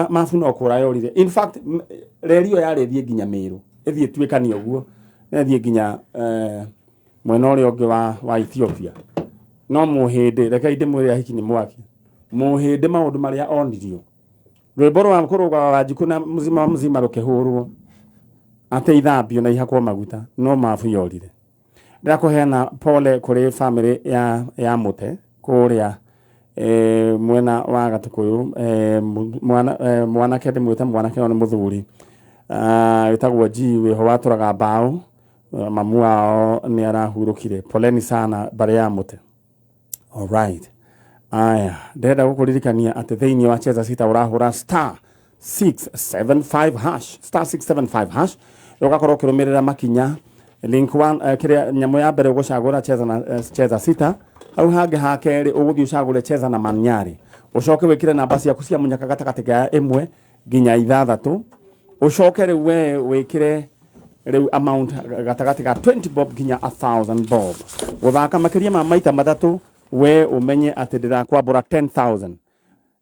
mabu no kũra yorire. In fact, reri ĩyo yarĩ ĩthiĩ nginya Mĩrũ, ĩthiĩ ĩtuĩkanie ũguo na ĩthiĩ nginya mwena ũrĩa ũngĩ wa Ethiopia. No mũhĩndĩ, rekei ndĩmwĩre, ahiki nĩ mwaki. Mũhĩndĩ maũndũ marĩa onirio, rwĩmbo rwa kũrũga Wanjikũ na mzima mzima rũkĩhũrwo atĩ ithambio na ihakwo maguta, no mabu yorire. Ndĩrakũheana pole kũrĩ family ya Mũte kũrĩa mwena wa Gatũkũyũ. Mwanake, ndĩmwĩte mwanake no nĩ mũthuri. Ah, wĩtagwo G wĩho watũraga mbaũ. Mamu wao nĩ arahurũkire. Poleni sana mbarĩ ya Mũte. Alright. Aya, ndĩrenda gũkũririkania atĩ thĩinĩ wa Cheza Sita ũrahũra *675#, *675#, ũgakorwo ũkĩrũmĩrĩra makinya link one. Kĩrĩa nyamũ ya mbere ũgũcagũra cheza na Cheza Sita. Hau hangĩ ha kerĩ ũgũthiĩ ũcagũre cheza na Manyari, ũcoke wĩkĩre namba ciaku cia mũnyaka gatagatĩ ka 1 nginya 6, ũcoke rĩu we wĩkĩre rĩu amount gatagatĩ ga 20 bob nginya 1000 bob. Gũthaka makĩria ma maita 3, we ũmenye atĩ ndĩrakwambũra 10,000.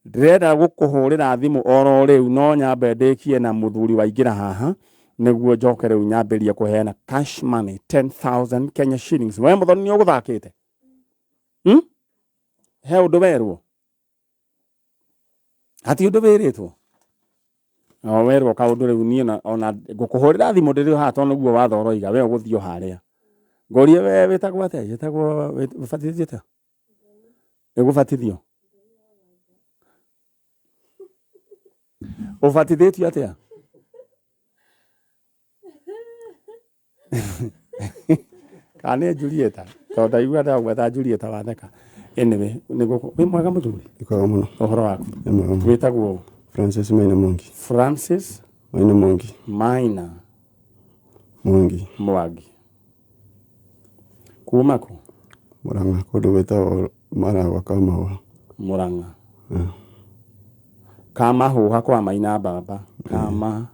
Ndĩrenda gũkũhũrĩra thimũ oro rĩu, no nyambe ndĩkie na mũthuri waingĩra haha nĩguo njoke rĩu nyambĩrie kũheana cash money, 10,000 Kenya shillings. We mũthoni, nĩ ũgũthakĩte? He ũndũ werwo? Hati ũndũ wĩrĩtwo? O werwo kaũndũ rĩu niĩ ona ngũkũhũrĩra thimũ ndĩrĩ o haha, tondũ nĩguo watho ũroiga we ũgũthiĩ o harĩa ngũrie. We wĩtagwo atĩa? Wĩtagwo ũbatithio atĩa? Ĩgũbatithio, ũbatithĩtio atĩa? Kana nĩ Julieta? Tondũ ndaigua ndagweta Julieta watheka. Anyway, nĩ gũkũ wĩ mwega mũthuri? Ikaga mũno. Ũhoro waku? Nĩ mwega mũno. Wĩtagwo? Francis Maina Mwangi. Francis Maina Mwangi. Maina Mwangi. Mwangi. Kuma kũ? Murang'a kũndũ gwĩtagwo Maragwa Kamahũa. Murang'a. Kamahuha kwa Maina Baba. Kamahuha.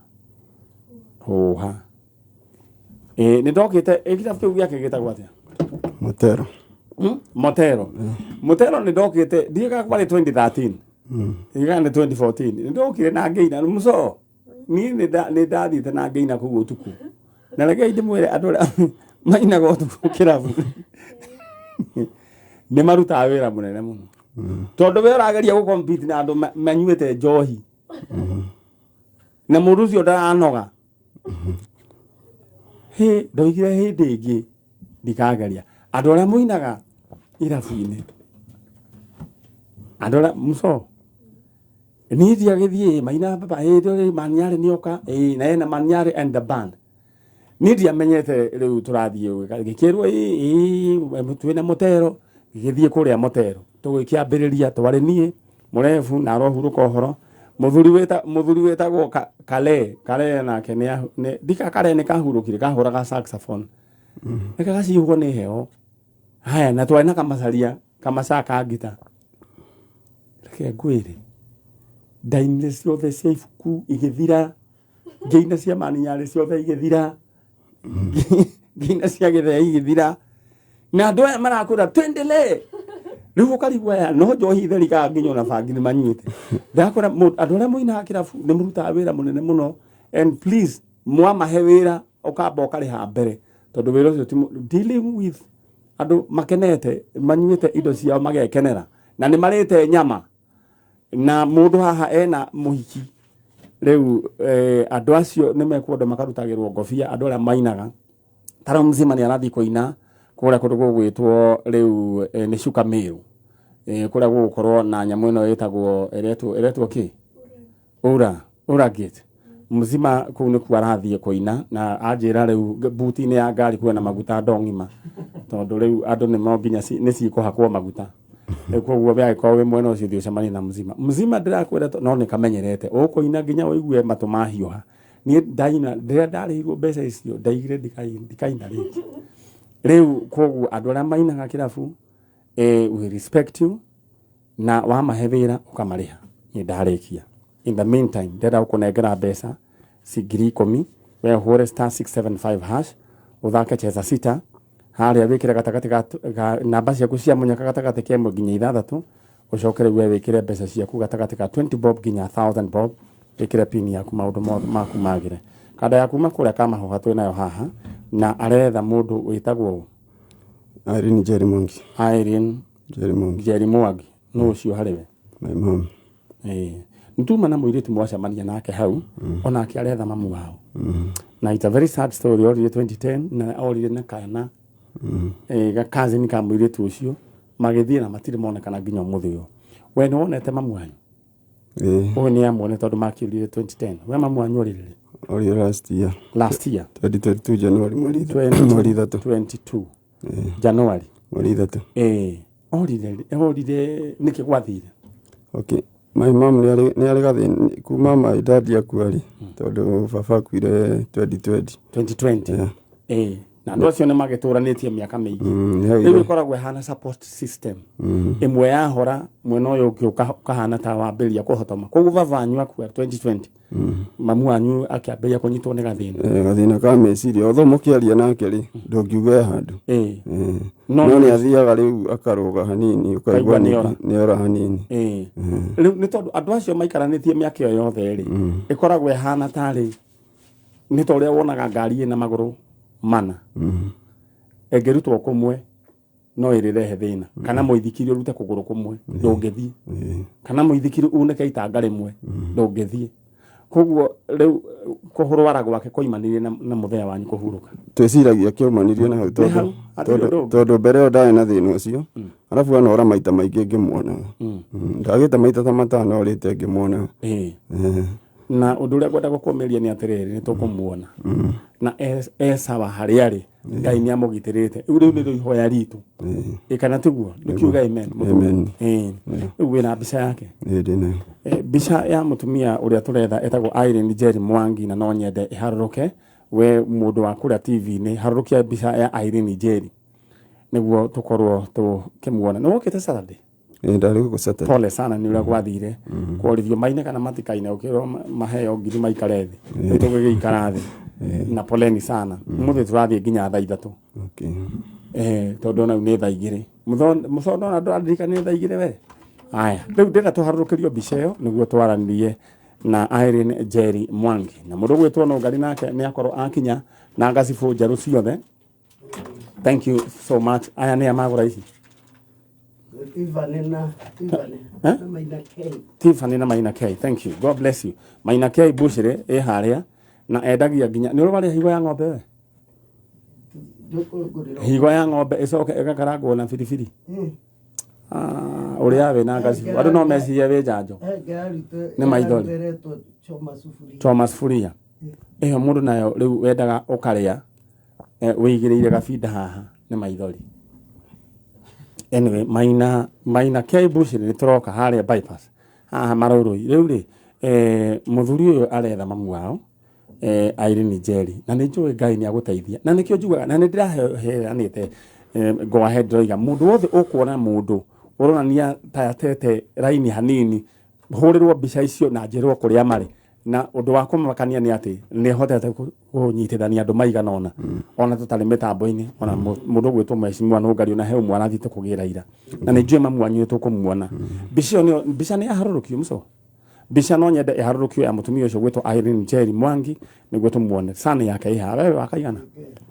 Ĩ nĩ ndokĩte ĩ kĩrabu kĩu gĩake gĩtagwo atĩa? Motero. Motero. Motero nĩ ndokĩte ndiũĩ kana kwarĩ 2013. Ndiũĩ kana nĩ 2014. Nĩ ndokire na ngĩina mũco. Niĩ nĩ ndathiĩte na ngĩina kũu ũtukũ. Na rekei ndĩmwĩre andũ arĩa mainaga ũtukũ kĩrabu nĩ marutaga wĩra mũnene mũno. Tondũ we ũrageria gũ compete na andũ manyuĩte njohi. Na mũndũ ũcio ndaranoga. Hĩ, ndoigire hĩndĩ ĩngĩ ndikageria. Andũ arĩa mũinaga irabu-inĩ, andũ arĩa mũco, niĩ ndiagĩthiĩ maina baba ĩ ndũrĩ Maniarĩ nĩoka ĩ na ena Maniarĩ and the band. Niĩ ndiamenyete rĩu tũrathiĩ gwĩka, ngĩkĩrwo ĩ ĩ twĩna Motero, ngĩgĩthiĩ kũrĩa Motero, tũgĩkĩambĩrĩria twarĩ niĩ mũrebu na arohurũka ũhoro, mũthuri wĩta mũthuri wĩtagwo Kale, Kale nake nĩ ndika Kale nĩ kahurũkire kahũraga saxophone. Reke gacihũrwo nĩ heho. Haya na twarĩ na kamacaria kamaca ka ngita. Reke ngwĩre, ndainire ciothe cia ibuku igĩthira, ngĩina cia Maniarĩ ciothe igĩthira, ngĩina cia Gĩthea igĩthira, na andũ aya marakwĩra tuendelee. Rĩu ũkarigwo aya no njohi theri kana nginya ona bangi nĩ manyuĩte. Ndakora andũ arĩa mũinaga kĩrabu nĩ mũrutaga wĩra mũnene mũno, and please mwamahe wĩra ũkamba ũkarĩha mbere, tondũ wĩra ũcio ti dealing with andũ makenete manyuĩte indo ciao magekenera na nĩ marĩte nyama na mũndũ haha ena mũhiki rĩu andũ acio nĩ mekwenda makarutagĩrwo ngobia andũ arĩa mainaga. Tara mzima nĩ arathiĩ kũina kũrĩa kũndũ gũgwĩtwo rĩu nĩ Cuka Mĩrũ, kũrĩa gũgũkorwo na nyamũ ĩno ĩtagwo ĩretwo kĩ? Ura Gate. Mzima kũu nĩkuo arathiĩ kũina na anjĩra rĩu buti-inĩ ya ngari kwĩna maguta ndong'ima, tondũ rĩu andũ nĩ no nginya nĩ cikũhakwo maguta. Rĩu koguo we angĩkorwo wĩ mwena ũcio ũthiĩ ũcemanie na mzima. Mzima ndĩrakwĩra no nĩ kamenyerete ũkũina nginya ũigue matũ mahiũha. Niĩ ndaina rĩrĩa ndarĩhirwo mbeca icio ndaigire ndikaina rĩngĩ. Rĩu koguo andũ arĩa mainaga kĩrabu, we respect you, na wamahe wĩra ũkamarĩha. Niĩ ndarĩkia. In the meantime ndĩrenda gũkũnengera mbeca ci 10,000, we ũhũre star 675 hash ũthake cheza sita harĩa wĩkĩre gatagatĩ ga namba ciaku cia mũnyaka gatagatĩ ka 1 nginya 6, ũcoke rĩu we wĩkĩre mbeca ciaku gatagatĩ ka 20 bob nginya 1000 bob, wĩkĩre pin yaku maũndũ mothe maku magĩre. Kanda ya kuma kũrĩa Kamahuha twĩ nayo haha, na aretha mũndũ wĩtagwo Irene Jerry Mwangi. Irene Jerry Mwangi. Jerry Mwangi. Nũ ũcio harĩ we? My mom. Nĩtuma na mũirĩtu mwacemania nake hau, onake aretha mamu wao. Na it's a very sad story, orire 2010 na orire na kana ga cousin ka mũirĩtu ũcio magĩthiĩ na matirĩ monekana nginya ũmũthĩ ũyũ. We nĩ wonete mamu wanyu? Ũyũ nĩ amuone tondũ makĩũrire 2010. We mamu wanyu orire rĩ? Orire last year. Last year. 2022 January mweri ithatũ. 22. January. Mweri ithatũ. Orire nĩkĩ gwathire? Okay. My mom nĩ arĩ gathĩna kuma my dad akua rĩ, tondũ baba akuire 2020. 2020. Yeah. Na andũ acio nĩ magĩtũranĩtie mĩaka mĩingĩ. Nĩ hau Rĩu ira. ĩkoragwo ĩhana support system. Ĩmwe yahora mwena ũyũ ũngĩ ũkahana ta wambĩrĩria kũhotoma. Koguo baba wanyu akua 2020. Mamu wanyu akĩambĩrĩria kũnyitwo nĩ gathĩna. Gathĩna ka meciria, although mũkĩaria nake rĩ, ndũngiuga e handũ. No No nĩ athiaga rĩu akarũga hanini, ũkaigua Ũkaigua nĩora. nĩora hanini. Rĩu nĩ tondũ andũ acio maikaranĩtie mĩaka ĩyo yothe rĩ, ĩkoragwo ĩhana tarĩ nĩ ta ũrĩa wonaga ngari ĩna magũrũ mana. Ĩngĩrutwo kũmwe no ĩrĩrehe thĩna. Kana mũithikiri ũrute kũgũrũ kũmwe ndũngĩthiĩ. Kana mũithikiri unĩke itanga rĩmwe ndũngĩthiĩ. Koguo rĩu kũrwara gwake koimanire na mũthenya wanyu kũhurũka. Twĩciragia kĩoimanirie na hau Nĩ hau, hatirĩ ũndũ ũngĩ. tondũ mbere ĩyo ndarĩ na thĩna ũcio. Arabu anora maita maingĩ ngĩmuonaga. Ndagĩte maita ta matano orĩte ngĩmuonaga. Na ũndũ ũrĩa ngwenda gũkũmĩria nĩ atĩrĩrĩ, nĩ tũkũmuona. Na e sawa harĩa arĩ, Ngai nĩ amũgitĩrĩte. Rĩu rĩu nĩrĩo ihoya ritũ. Kana tiguo? Nĩkiuga amen. Amen. Rĩu wĩna mbica yake? Ĩ, ndĩnayo. Mbica ya mũtumia ũrĩa tũretha ĩtagwo Irene Jerry Mwangi, na no nyende ĩharũrũke. We mũndũ wa kũrĩa TV-inĩ, harũrũkia mbica ya Irene Jerry. Nĩguo tũkorwo tũkĩmuona. Nĩ wokĩte Saturday? Ĩĩ, ndarĩ gũkũ Saturday. Pole sana nĩ ũrĩa gwathire. Kworithio maine kana matikaine, ũkĩrwo maheo ngiri maikare thĩ. Rĩu tũgĩgĩikara thĩ. Na poleni sana. Ũmũthĩ tũrathiĩ nginya thaa 3. Okay. Tondũ ona rĩu nĩ thaa 2. Mũthondo ona ndũraririkana nĩ thaa 2 we. Aya, rĩu ndĩrenda tũharũrũkĩrio mbica ĩyo nĩguo twaranĩrie na Irene Njeri Mwangi. Na mũndũ ũgwĩtwo Nũngari nake nĩ akorwo akinya na ngacibũ njerũ ciothe. Thank you so much. Aya nĩ a magũra ici. Ivane na Ivane Eh? na Maina K. Tiffany na Maina K. Thank you. God bless you. Maina K Bushire ĩ harĩa na endagia nginya nĩ ũrĩ warĩa higo ya ng'ombe we? Ndũkũngũrĩra. Higo ya ng'ombe ĩcoke ĩgakarangwo na biribiri. Ah, ũrĩa wĩ na ngacibũ. Andũ no mecirie wĩ njanjo. Nĩ maithori. Ĩretwo choma sufuria. Choma sufuria. Ĩyo mũndũ nayo rĩu wendaga ũkarĩa wĩigĩrĩire gabinda haha nĩ maithori. Anyway, Maina K Bushire nĩ tũroka harĩa bypass haha Marũrũi. Rĩu rĩ mũthuri ũyũ aretha mamu wao Irene Njeri, na nĩ njũĩ Ngai nĩ agũteithia, na nĩkĩo njugaga na nĩ ndĩraheanĩte go ahead ndĩroiga mũndũ wothe ũkuona mũndũ ũronania ta atete raini hanini, hũrĩrwo mbica icio na njĩrwo kũrĩa marĩ. Na ũndũ wa kũmakania nĩ atĩ nĩ hotete kũnyitithania andũ maigana ũna ona tũtarĩ mĩtambo-inĩ, ona mũndũ ũgwĩtwo Mheshimiwa Nũngari ona he ũmwe arathiĩte kũgĩra ira, na nĩ njũĩ mamu wanyu nĩ tũkũmuona. Mbica ĩyo nĩyo mbica nĩ yaharũrũkio mũco. Mbica no nyende ĩharũrũkio ya mũtumia ũcio ũgwĩtwo Irene Njeri Mwangi nĩguo tũmuone. Sani yake ĩ haha. Wewe wakaigana?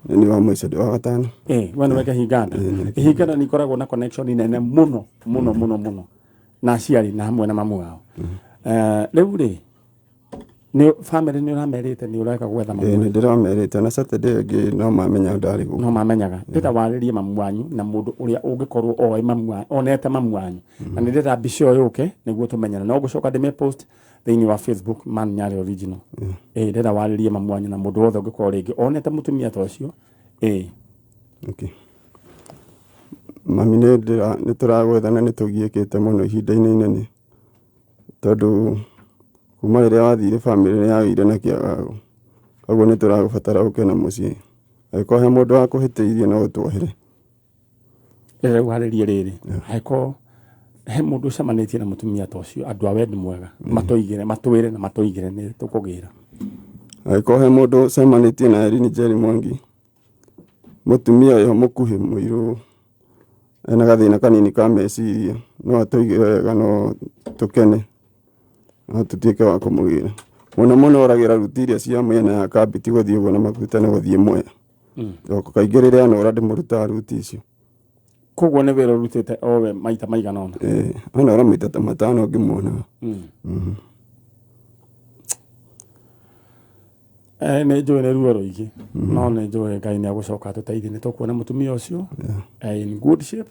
Nĩ wa mũico, ndĩ wa gatano. We nĩwe kĩhinganda. Kĩhinganda nĩ ikoragwo na connection nene mũno mũno mũno mũno na aciari na hamwe na mamu wao. Rĩu rĩ nĩ family nĩ ũramerĩte nĩ ũreka gwetha mamu? Ĩĩ, nĩ ndĩramerĩte, na Saturday ĩngĩ no mamenya ndarĩ gũkũ. No mamenyaga. Ndĩrenda warĩrie mamu wanyu na mũndũ ũrĩa ũngĩkorwo oĩ mamu wanyu, onete mamu wanyu, na nĩ ndĩrenda mbica ĩyo yũke nĩguo tũmenyane. No ngũcoka ndĩmĩ post thĩinĩ wa Facebook Man Nyarĩ Original. Ndĩrenda warĩrie mamu wanyu na mũndũ wothe ũngĩkorwo rĩngĩ onete mũtumia ta ũcio. Okay. Mami, nĩ tũragwetha na nĩ tũgiĩkĩte mũno ihinda-inĩ inene, tondũ kuma rĩrĩa wathire family nĩ yagĩire na kĩagago. Koguo nĩ tũragũbatara ũke na mũciĩ. Angĩkorwo he mũndũ wakũhĩtĩirie, no ũtuohere. Rĩrĩa warĩrie rĩrĩ, angĩkorwo he mũndũ ũcemanĩtie na mũtumia ta ũcio, andũ a wendi mwega matũigĩre, matwĩre na matũigĩre nĩ tũkũgĩra. Angĩkorwo he mũndũ ũcemanĩtie na Irene Njeri Mwangi, mũtumia ũyũ mũkuhĩ mũirũ ena gathĩna kanini ka meciria, no atũigĩre wega, no tũkene, no tũtuĩke wa kũmũgĩra. Mũno mũno oragĩra ruti iria cia mĩena ya kambi, ti gũthiĩ ũguo na maguta, nĩ gũthiĩ Mwea. Tondũ kaingĩ rĩrĩa anora ndĩmũrutaga ruti icio. Koguo nĩ wĩra ũrutĩte owe maita maigana ũna? Ĩĩ, anora maita ta 5 ngĩmuonaga. Nĩ njũĩ nĩ ruo rũingĩ, no nĩ njũĩ Ngai nĩ agũcoka atũteithie, nĩ tũkuona mũtumia ũcio in good shape.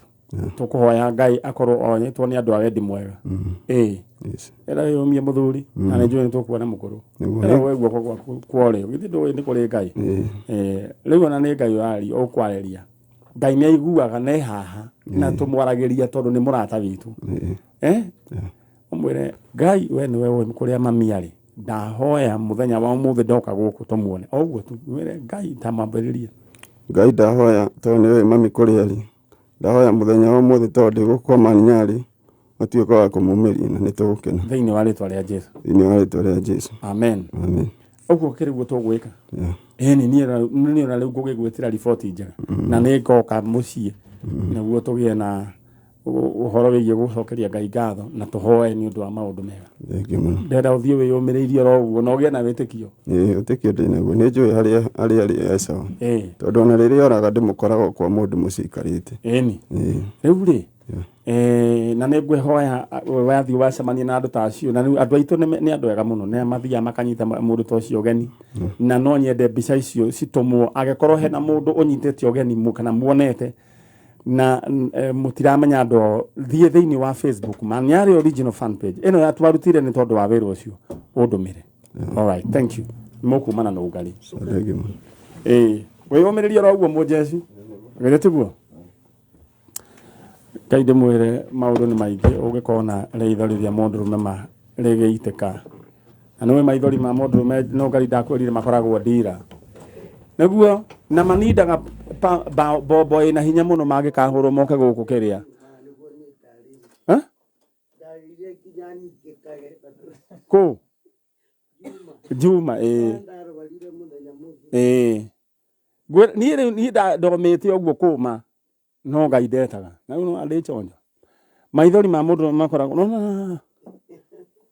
Tũkũhoya Ngai akorwo onyetwo nĩ andũ a wendi mwega. Ĩra yũmie mũthuri, na nĩ njũĩ nĩ tũkuona mũkũrũ. Ĩra woe guoko gwaku kwa ũrĩo, githĩ ndũĩ nĩ kũrĩ Ngai? Rĩu ona nĩ Ngai ũraria, ũkwarĩria. Ngai nĩ aiguaga na e haha na tũmwaragĩria tondũ nĩ mũrata witũ. Ũmwĩre Ngai we nĩwe ũĩ kũrĩa mami arĩ, ndahoya mũthenya wa ũmũthĩ ndoka gũkũ tũmuone. O ũguo tu mwĩre Ngai ta mwambĩrĩrie. Ngai, ndahoya tondũ nĩwe mami kũrĩa arĩ, ndahoya mũthenya wa ũmũthĩ tondũ ndĩ gũkũ kwa Man Nyarĩ, matuĩke wa kũmumĩria na nĩ tũgũkena. Thĩinĩ wa rĩtwa rĩa Jesu. Thĩinĩ wa rĩtwa rĩa Jesu. Amen. Amen. Ũguo kĩrĩguo tũgwĩka. Ĩni niĩ ona rĩu ngũgĩgwĩtĩra riboti njega na nĩ ngoka mũciĩ nĩguo tũgĩe na ũhoro wĩgiĩ gũcokeria Ngai ngatho na tũhoe nĩ ũndũ wa maũndũ mega. Thengiũ mũno. Ndĩrenda ũthiĩ wĩyũmĩrĩirie oro ũguo na ũgĩe na wĩtĩkio. Ĩĩ, wĩtĩkio ndĩ naguo, nĩ njũĩ harĩa arĩ e sawa. Tondũ ona rĩrĩa oraga ndĩmũkoraga kwa mũndũ mũciĩ aikarĩte. Ĩni. Rĩu rĩ, na nĩ ngwĩhoya wathiĩ wacemania na andũ ta acio, na rĩu andũ aitũ nĩ andũ ega mũno, nĩ mathiaga makanyita mũndũ ta ũcio ũgeni, na no nyende mbica icio citũmwo angĩkorwo hena mũndũ ũnyitĩte ũgeni kana muonete na mũtiramenya andũ ao, thiĩ thĩinĩ wa Facebook Man Nyarĩ Original fan page ĩno ya twarutire nĩ tondũ wa wĩra ũcio, ũndũmĩre. All right, thank you. Mũkumana na ũngari. Thengiũ mũno. Wĩyũmĩrĩrie oro ũguo mũnjecu, githĩ tiguo? Ngai ndĩmwĩre maũndũ nĩ maingĩ ũngĩkona rĩithori rĩa mũndũrũme ma rĩgĩitĩka, na nĩũĩ maithori ma mũndũrũme no Ngai ndakwĩrire makoragwo ndira nĩguo, na manindaga Bombo ĩna hinya mũno mangĩkahũrwo moke gũkũ kĩrĩa. Eh? Ndarire nginya ningĩkage tondũ Kũ? Juma ĩĩ. ndarwarire mũthenya mũgima. Ĩĩ. Niĩ rĩu niĩ ndomĩte ũguo kũma no Ngai ndetaga. Na rĩu no andĩ chonjo. Maithori ma mũndũ makoragwo no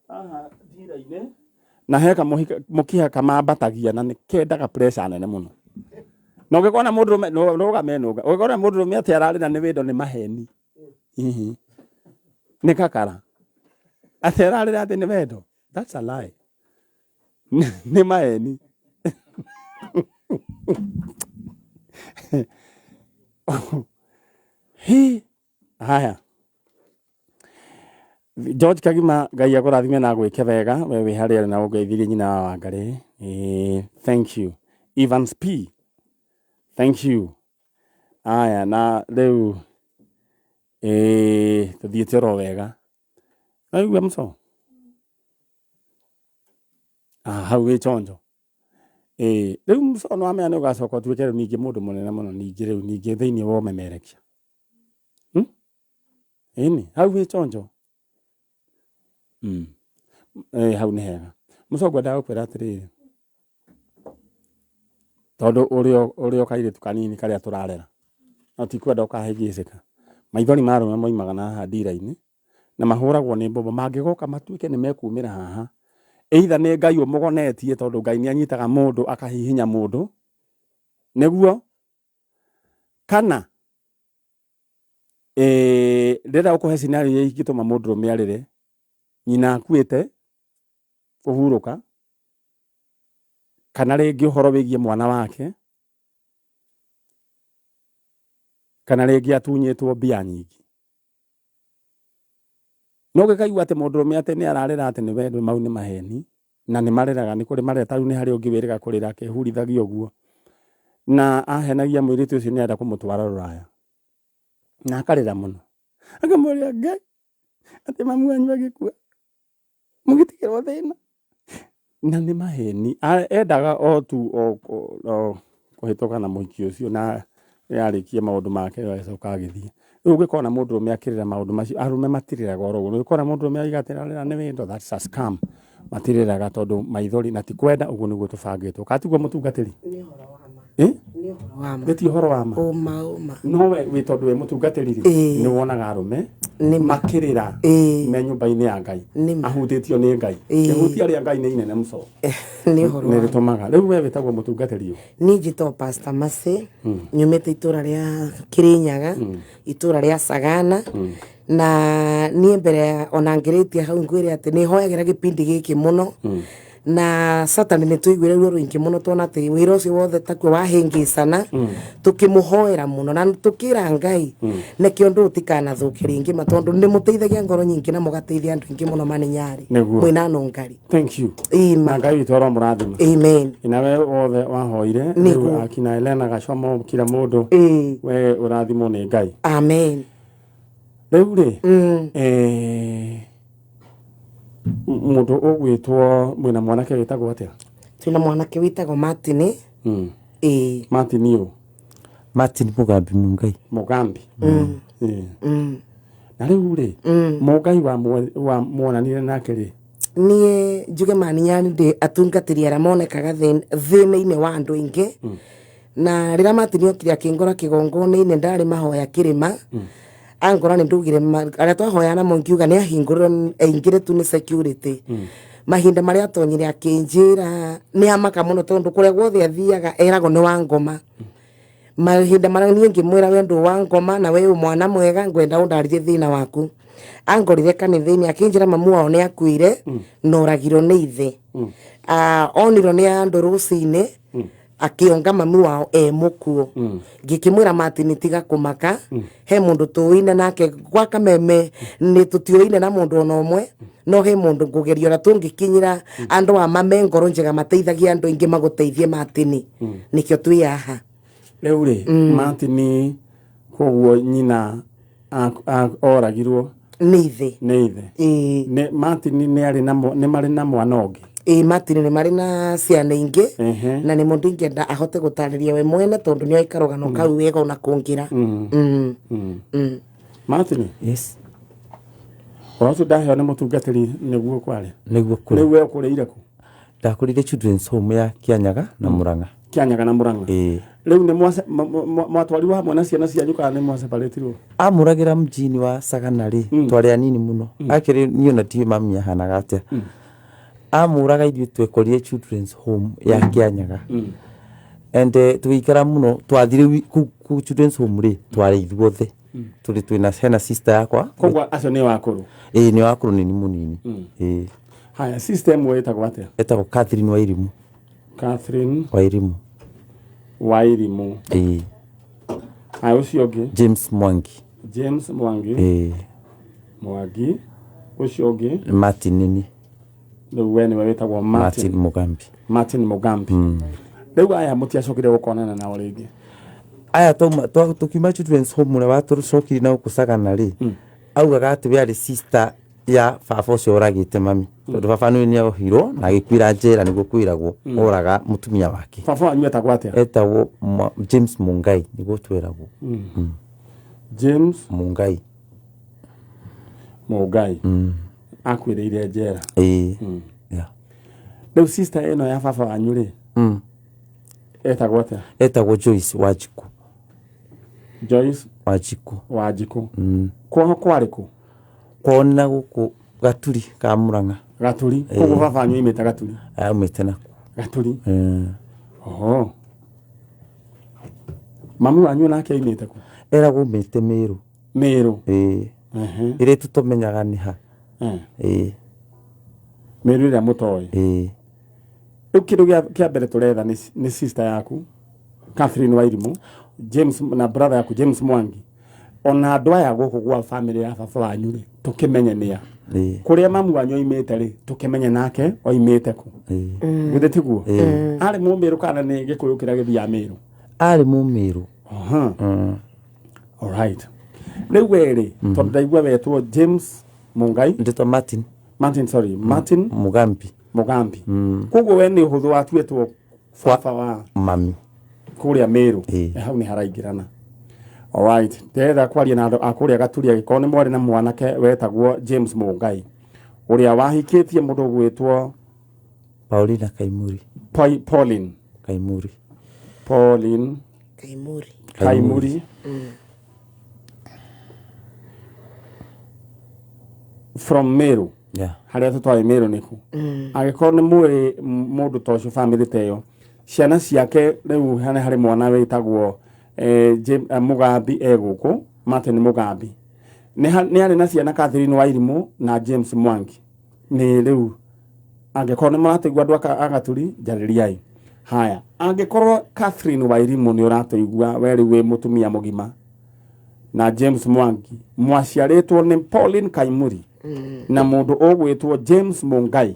haha njira-inĩ na he kamũkiha kamambatagia na nĩ kendaga pressure nene mũno. Na ũngĩkona mũndũrũme rũgame nũnga. Ũngĩkona mũndũrũme atĩ ararĩra nĩ wendo nĩ maheni. Hihi. Nĩ kakara. Atĩ ararĩra atĩ nĩ wendo. That's a lie. Nĩ maheni. Hi. Haya. George Kagima Ngai akũrathime na agwĩke wega we wĩ harĩa na ũngeithirie nyina wa Wangarĩ. Thank you. Evans P. Thank you. Aya na rĩu tũthiĩte oro wega. Naigua mũco? Ah, hau wĩ chonjo. Rĩu mũco nĩ wamenya nĩ ũgacoka ũtuĩke rĩu ningĩ mũndũ mũnene mũno ningĩ rĩu ningĩ thĩinĩ wa ũmemerekia. Ĩni, hau wĩ chonjo. Hau nĩ hega. Mũco ngwendaga gũkwĩra atĩrĩrĩ, tondũ ũrĩ o kairĩtu kanini karĩa tũrarera, no ti kwenda ũkahĩngĩcĩka. Maithori ma arũme moimaga na haha ndira-inĩ, na mahũragwo nĩ mbombo, mangĩgoka matuĩke nĩ mekumĩra haha, either nĩ Ngai ũmũgonetie tondũ Ngai nĩ anyitaga mũndũ akahihinya mũndũ, nĩguo, kana ndĩrenda gũkũhe scenario iria ingĩtũma mũndũrũme arĩre, nyina akuĩte, kũhurũka, kana rĩngĩ ũhoro wĩgiĩ mwana wake, kana rĩngĩ atunyĩtwo mbia nyingĩ. No ũngĩkaigua atĩ mũndũrũme atĩ nĩ ararĩra atĩ nĩ wendo, mau nĩ maheni, na nĩ marĩraga, nĩ kũrĩ marĩra, ta rĩu nĩ harĩ ũngĩ wĩrĩga kũrĩra akĩhurithagia ũguo, na ahenagia mũirĩtu ũcio nĩ arenda kũmũtwara rũraya, na akarĩra mũno, akamũria Ngai atĩ mamu wanyu agĩkua mũgĩtigĩrwo thĩna, na nĩ maheni. Endaga o tu o kũhĩtũka na mũhiki ũcio na yarĩkie maũndũ make agĩcoka agĩthiĩ. Rĩu ũngĩkona mũndũrũme akĩrĩra maũndũ macio, arũme matirĩraga oro ũguo. Ũngĩkona mũndũrũme aiga atĩ ararĩra nĩ wendo, that's a scam. Matirĩraga tondũ maithori na ti kwenda, ũguo nĩguo tũbangĩtwo. Kana tiguo mũtungatĩri? Nĩ ũhoro wa ma. Nĩ ũhoro wa ma. Nĩ ti ũhoro wa ma. Ũma ũma. No we wĩ tondũ wĩ mũtungatĩri rĩ, nĩ wonaga arũme makĩrĩra me nyũmba-inĩ ya Ngai, ahutĩtio nĩ Ngai. Ihutia rĩa Ngai nĩ inene mũco. Nĩ ũhoro wa ma. Nĩ rĩtũmaga. Rĩu we wĩtagwo mũtungatĩri ũ? Niĩ njĩtagwo Pastor Mercy, nyumĩte itũra rĩa Kĩrĩnyaga, itũra rĩa Sagana, na niĩ mbere ya ona ngĩrĩtie hau ngwĩre atĩ nĩ hoyagĩra gĩbindi gĩkĩ mũno, na Satani nĩ tũiguire ruo rũingĩ mũno tuona atĩ wĩra ũcio wothe takuo wahĩngĩcana, tũkĩmũhoera mũno na tũkĩra Ngai nĩkĩo ũndũ ũtikanathũke rĩngĩ ma, tondũ nĩ mũteithagia ngoro nyingĩ na mũgateithia andũ aingĩ mũno maninyarĩ mwĩna nũngari. Thank you. Amen. Na Ngai witũ aromũrathima. Amen. Na we wothe wahoire, rĩu akina Elena Gacomo kila mũndũ, we ũrathimwo nĩ Ngai. Amen. Rĩu rĩ, mũndũ ũgwĩtwo mwĩna mwanake wĩtagwo atĩa? Twĩna mwanake wĩtagwo Martin. Martin ũ? Martin Mugambi Mungai. Mugambi. Na rĩu rĩ, Mungai wa muonanire nake rĩ? Niĩ njuge maninyani ndĩ atungatĩri arĩa monekaga thĩna-inĩ wa andũ aingĩ. Na rĩrĩa Martin okire akĩngora kĩgongona-inĩ ndarĩ mahoya kĩrĩma, angora nĩ ndugire arĩa twahoya namo ngiuga nĩ ahingũrĩrwo aingĩre tu nĩ security. Mahinda marĩa atonyire akĩnjĩra nĩ amaka mũno tondũ kũrĩa guothe athiaga eragwo nĩ wa ngoma. Mahinda marĩa niĩ ngĩmwĩra we ndũ wa ngoma na we wĩ mwana mwega ngwenda ũndarĩrie thĩna waku. Angorire kanitha-inĩ akĩnjĩra mamu wao nĩ akuire na oragirwo nĩ ithe. Onirwo nĩ andũ rũcinĩ akĩonga mamu wao e mũkuo. Ngĩkĩmwĩra Martin tiga kũmaka, he mũndũ tũũine nake gwa Kameme nĩ tũtiũine na mũndũ ona ũmwe, no he mũndũ ngũgeria ũrĩa tũngĩkinyĩra andũ a mame ngoro njega mateithagia andũ aingĩ magũteithie Martin. Nĩkĩo twĩ haha. Rĩu rĩ, Martin koguo nyina oragirwo nĩ ithe. Nĩ ithe. Nĩ Martin nĩ arĩ na nĩ marĩ na mwana ũngĩ? Ĩ Martin nĩ marĩ na ciana ingĩ. Ehe. Na nĩ mũndũ ingĩenda ahote gũtarĩria we mwene tondũ nĩ oĩ karũgano kau wega ona kũngĩra. Martin, Yes. ũhoro ũcio ndaheo nĩ mũtungatĩri nĩguo kwarĩ? Nĩguo kũrĩ. Rĩu we ũkũrĩire kũ? Ndakũrire children's home ya Kianyaga na Murang'a. Kĩanyaga na Mũrang'a? Ĩĩ. Rĩu nĩ mwatwarirwo hamwe na ciana cianyu kana nĩ mwaseparĩtirwo? Amũragĩra mjini wa Sagana rĩ, twarĩ anini mũno. Akĩrĩ niĩ ona ndiũĩ mami ahanaga atĩa. Amũraga ithuĩ twekorire children's home ya Kianyaga. And tũgĩikara mũno twathire kũu children's home rĩ, twarĩ ithuothe. Tũrĩ twĩna hena sister yakwa. Koguo acio nĩ wakũrũ? Ĩĩ, nĩ wakũrũ, nĩ mũnini. Ĩĩ. Haya, system ĩtagwo atĩa? Etagwo Catherine Wairimu. Catherine Wairimu. Wairimu. Ĩĩ. Haya, ũcio ũngĩ? James Mwangi. James Mwangi. Ĩĩ. Mwangi. Ũcio ũngĩ? Martin nini. Rĩu we nĩwe wĩtagwo Martin? Martin Mugambi. Martin Mugambi. Rĩu aya mũtiacokire gũkonana nao rĩngĩ? Aya twauma tũkiuma children's home ũrĩa watũcokirie na gũkũ Sagana rĩ, augaga atĩ we arĩ sister ya baba ũcio oragĩte mami, tondũ baba nĩ nĩohirwo na agĩkuĩra njera, nĩguo kwĩragwo oraga mũtumia wake. Baba wanyu etagwo atĩa? Etagwo James Mungai, nĩguo twĩragwo. James Mungai. Mungai akuĩrĩire njera? Ĩĩ. Yeah. Rĩu sister ĩno ya baba wanyu rĩ, etagwo atĩa? Etagwo Joyce Wanjiku. Joyce Wanjiku. Wanjiku. Kwao kwarĩ kũ? Kwao nĩ na gũkũ Gaturi ka Murang'a. Gaturi. Koguo baba wanyu aimĩte Gaturi? Aumĩte nakuo. Gaturi. Oho, mami wanyu nake aimĩte kũ? Eragwo umĩte Mĩrũ. Mĩrũ? Ĩĩ. Ĩrĩa tũtomenyaga nĩ ha. Ĩĩ. Mĩrũ ĩrĩa mũtoĩ? Ĩĩ. Rĩu kĩndũ kĩa mbere tũretha nĩ sister yaku Catherine Wairimu, James na brother yaku James Mwangi, ona andũ aya gũkũ gwa family ya baba wanyu rĩ, tũkĩmenye nĩa. Kũrĩa mamu wanyu oimĩte rĩ, tũkĩmenye nake oimĩte kũ. Githĩ tiguo? Arĩ mũmĩrũ kana nĩ gĩkũyũ kĩrĩa gĩthiaga Mĩrũ? Arĩ mũmĩrũ. Aha. Alright. Rĩu we rĩ, tondũ ndaigua wetwo James Mungai. Ndĩtwo Martin. Martin, sorry, Martin Mugambi. Mugambi. Koguo we nĩ ũhũthũ watuĩtwo baba wa mami kũrĩa Mĩrũ. Ĩĩ. Hau nĩ haraingĩrana. Alright, ndĩrenda kwaria na andũ a kũrĩa Gaturi, angĩkorwo nĩ mwarĩ na mwanake wetagwo James Mungai ũrĩa wahikĩtie mũndũ ũgwĩtwo Paulina Kaimuri. Pauline Kaimuri. Pauline Kaimuri. Kaimuri from Meru. Yeah. Harĩa tũtoĩ Meru nĩku. Angĩkorwo nĩ mũĩ mũndũ ta ũcio, bamĩrĩ ta ĩyo, ciana ciake rĩu harĩ mwana wĩtagwo Mugambi e gũkũ, Martin Mugambi nĩ arĩ na ciana Catherine Wairimu na James Mwangi. Nĩ rĩu angĩkorwo nĩ mũratũigua andũ a Gaturi, njarĩriai. Haya, angĩkorwo Catherine Wairimu nĩ ũratũigua, we rĩu wĩ mũtumia mũgima na James Mwangi mwaciarĩtwo nĩ Pauline Kaimuri na mũndũ ũgwĩtwo James Mungai,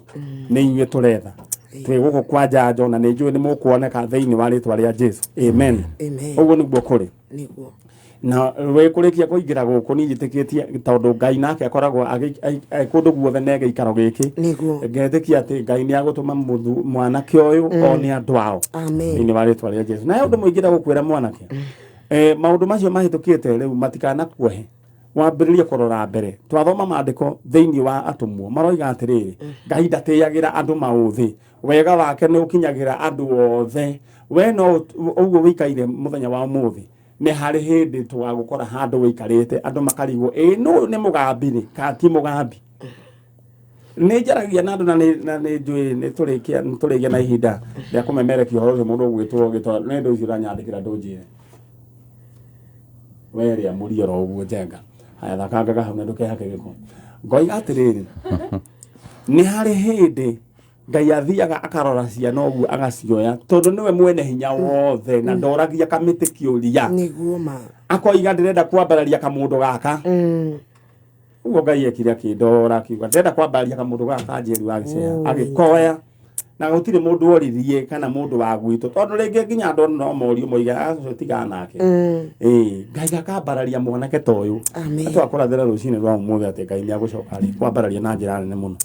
nĩ inyuĩ tũretha. Twĩ gũkũ kwa njanjo na nĩ njũĩ nĩ mũkuoneka thĩinĩ wa rĩtwa rĩa Jesu. Amen. Amen. Ũguo nĩguo kũrĩ. Nĩguo. Na wĩ kũrĩkia kũingĩra gũkũ niĩ njĩtĩkĩtie, tondũ Ngai nake akoragwo kũndũ guothe na gĩikaro gĩkĩ. Nĩguo. Ngetĩkia atĩ Ngai nĩ agũtũma mwanake ũyũ one andũ ao Amen. thĩinĩ wa rĩtwa rĩa Jesu. Na he ũndũ mũingĩ gũkwĩra mwanake, maũndũ macio mahĩtũkĩte rĩu matikanakuohe, wambĩrĩrie kũrora mbere. Twathoma maandĩko thĩinĩ wa atũmwo maroiga atĩrĩrĩ, Ngai ndatĩagĩra andũ maũthĩ, wega wake nĩ ũkinyagĩra andũ othe. We no ũguo wĩikaire mũthenya wa ũmũthĩ, nĩ harĩ hĩndĩ tũgagũkora handũ wĩikarĩte andũ makarigwo, ĩ nũ nĩ Mũgambi rĩ kana ti Mũgambi? Nĩ njaragia na andũ na nĩ njũĩ nĩ tũrĩkia na ihinda rĩa kũmemerekia ũhoro ũcio. Mũndũ ũgwĩtwo gĩtwa nĩ ndũ icio ũranyandĩkĩra, ndũnjĩre we rĩa mũri oro ũguo njenga. Haya, thakangaga hau na ndũkehake gĩko. Ngoiga atĩrĩrĩ, nĩ harĩ hĩndĩ Ngai athiaga akarora ciana ũguo agacioya, tondũ nĩwe mwene hinya wothe na ndoragia kamĩtĩ kĩũria. Nĩguo ma. Akoiga ndĩrenda kwambararia kamũndũ gaka. Ũguo Ngai ekire, akĩndora akiuga ndĩrenda kwambararia kamũndũ gaka Njeri wa Gĩcea, agĩkoya. Na gũtirĩ mũndũ oririe kana mũndũ wa gwitũ, tondũ rĩngĩ nginya andũ no morio moige acio tigana nake. Ĩĩ, Ngai akambararia mwanake ta ũyũ. Amen. Twakũrathĩra rũcinĩ rwa ũmũthĩ atĩ Ngai nĩ agũcoka rĩ kwambararia na njĩra nene mũno.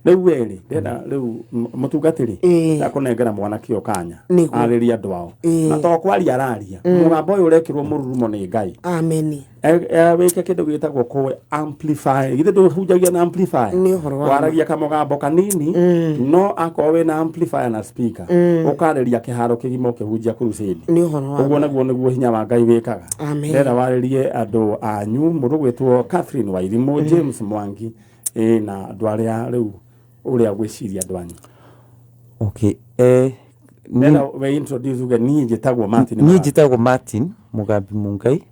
Rĩu we rĩ, ndĩrenda rĩu mũtungatĩri ndakũnengera mwanake ũyũ kanya arĩrie andũ ao. Na to kwaria araria, mũgambo ũyũ ũrekĩrwo mũrurumo nĩ Ngai. Ameni. Wĩke kĩndũ gĩtagwo kũ amplify. Githĩ ndũhunjagia na amplifier? Nĩ ũhoro wa ma. Waragia kamũgambo kanini, no akorwo wĩna amplifier na speaker, ũkarĩria kĩharo kĩgima ũkĩhunjia crusade. Nĩ ũhoro wa Ũguo naguo nĩguo hinya wa Ngai wĩkaga. Amen. Ndĩrenda warĩrie andũ anyu, mũndũ ũgwĩtwo Catherine Wairimu, James Mwangi, na andũ arĩa rĩu ũrĩa gwĩciria andũ anyu. Okay. Ndĩrenda we introduce uge niĩ njĩtagwo Martin. Niĩ njĩtagwo Martin Mũgambi Mungai,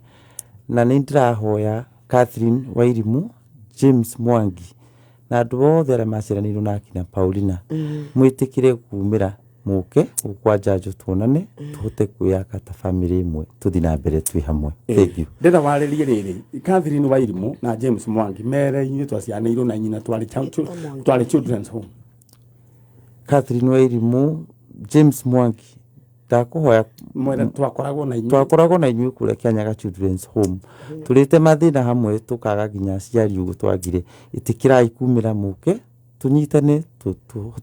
na nĩ ndĩrahoya Catherine Wairimu, James Mwangi na andũ othe arĩa maciaranĩirwo na akina Paulina, mwĩtĩkĩre kumĩra mũke gũkũ kwa Njanjo tuonane, tũhote kwĩyaka ta bamĩrĩ ĩmwe, tũthiĩ na mbere twĩ hamwe. Thank you. Ndĩrenda warĩrie rĩrĩ, Catherine Wairimu na James Mwangi mere inyuĩ twacianĩirwo na nyina twarĩ children's home. Catherine Wairimu, James Mwangi, ndakũhoya mwere twakoragwo na inyuĩ. Twakoragwo na inyuĩ kũrĩa Kĩanyaga Children's Home, tũrĩte mathĩna hamwe, tũkaga nginya aciari ũguo twagire. Ĩtĩkĩrai kumĩra mũke tũnyitane,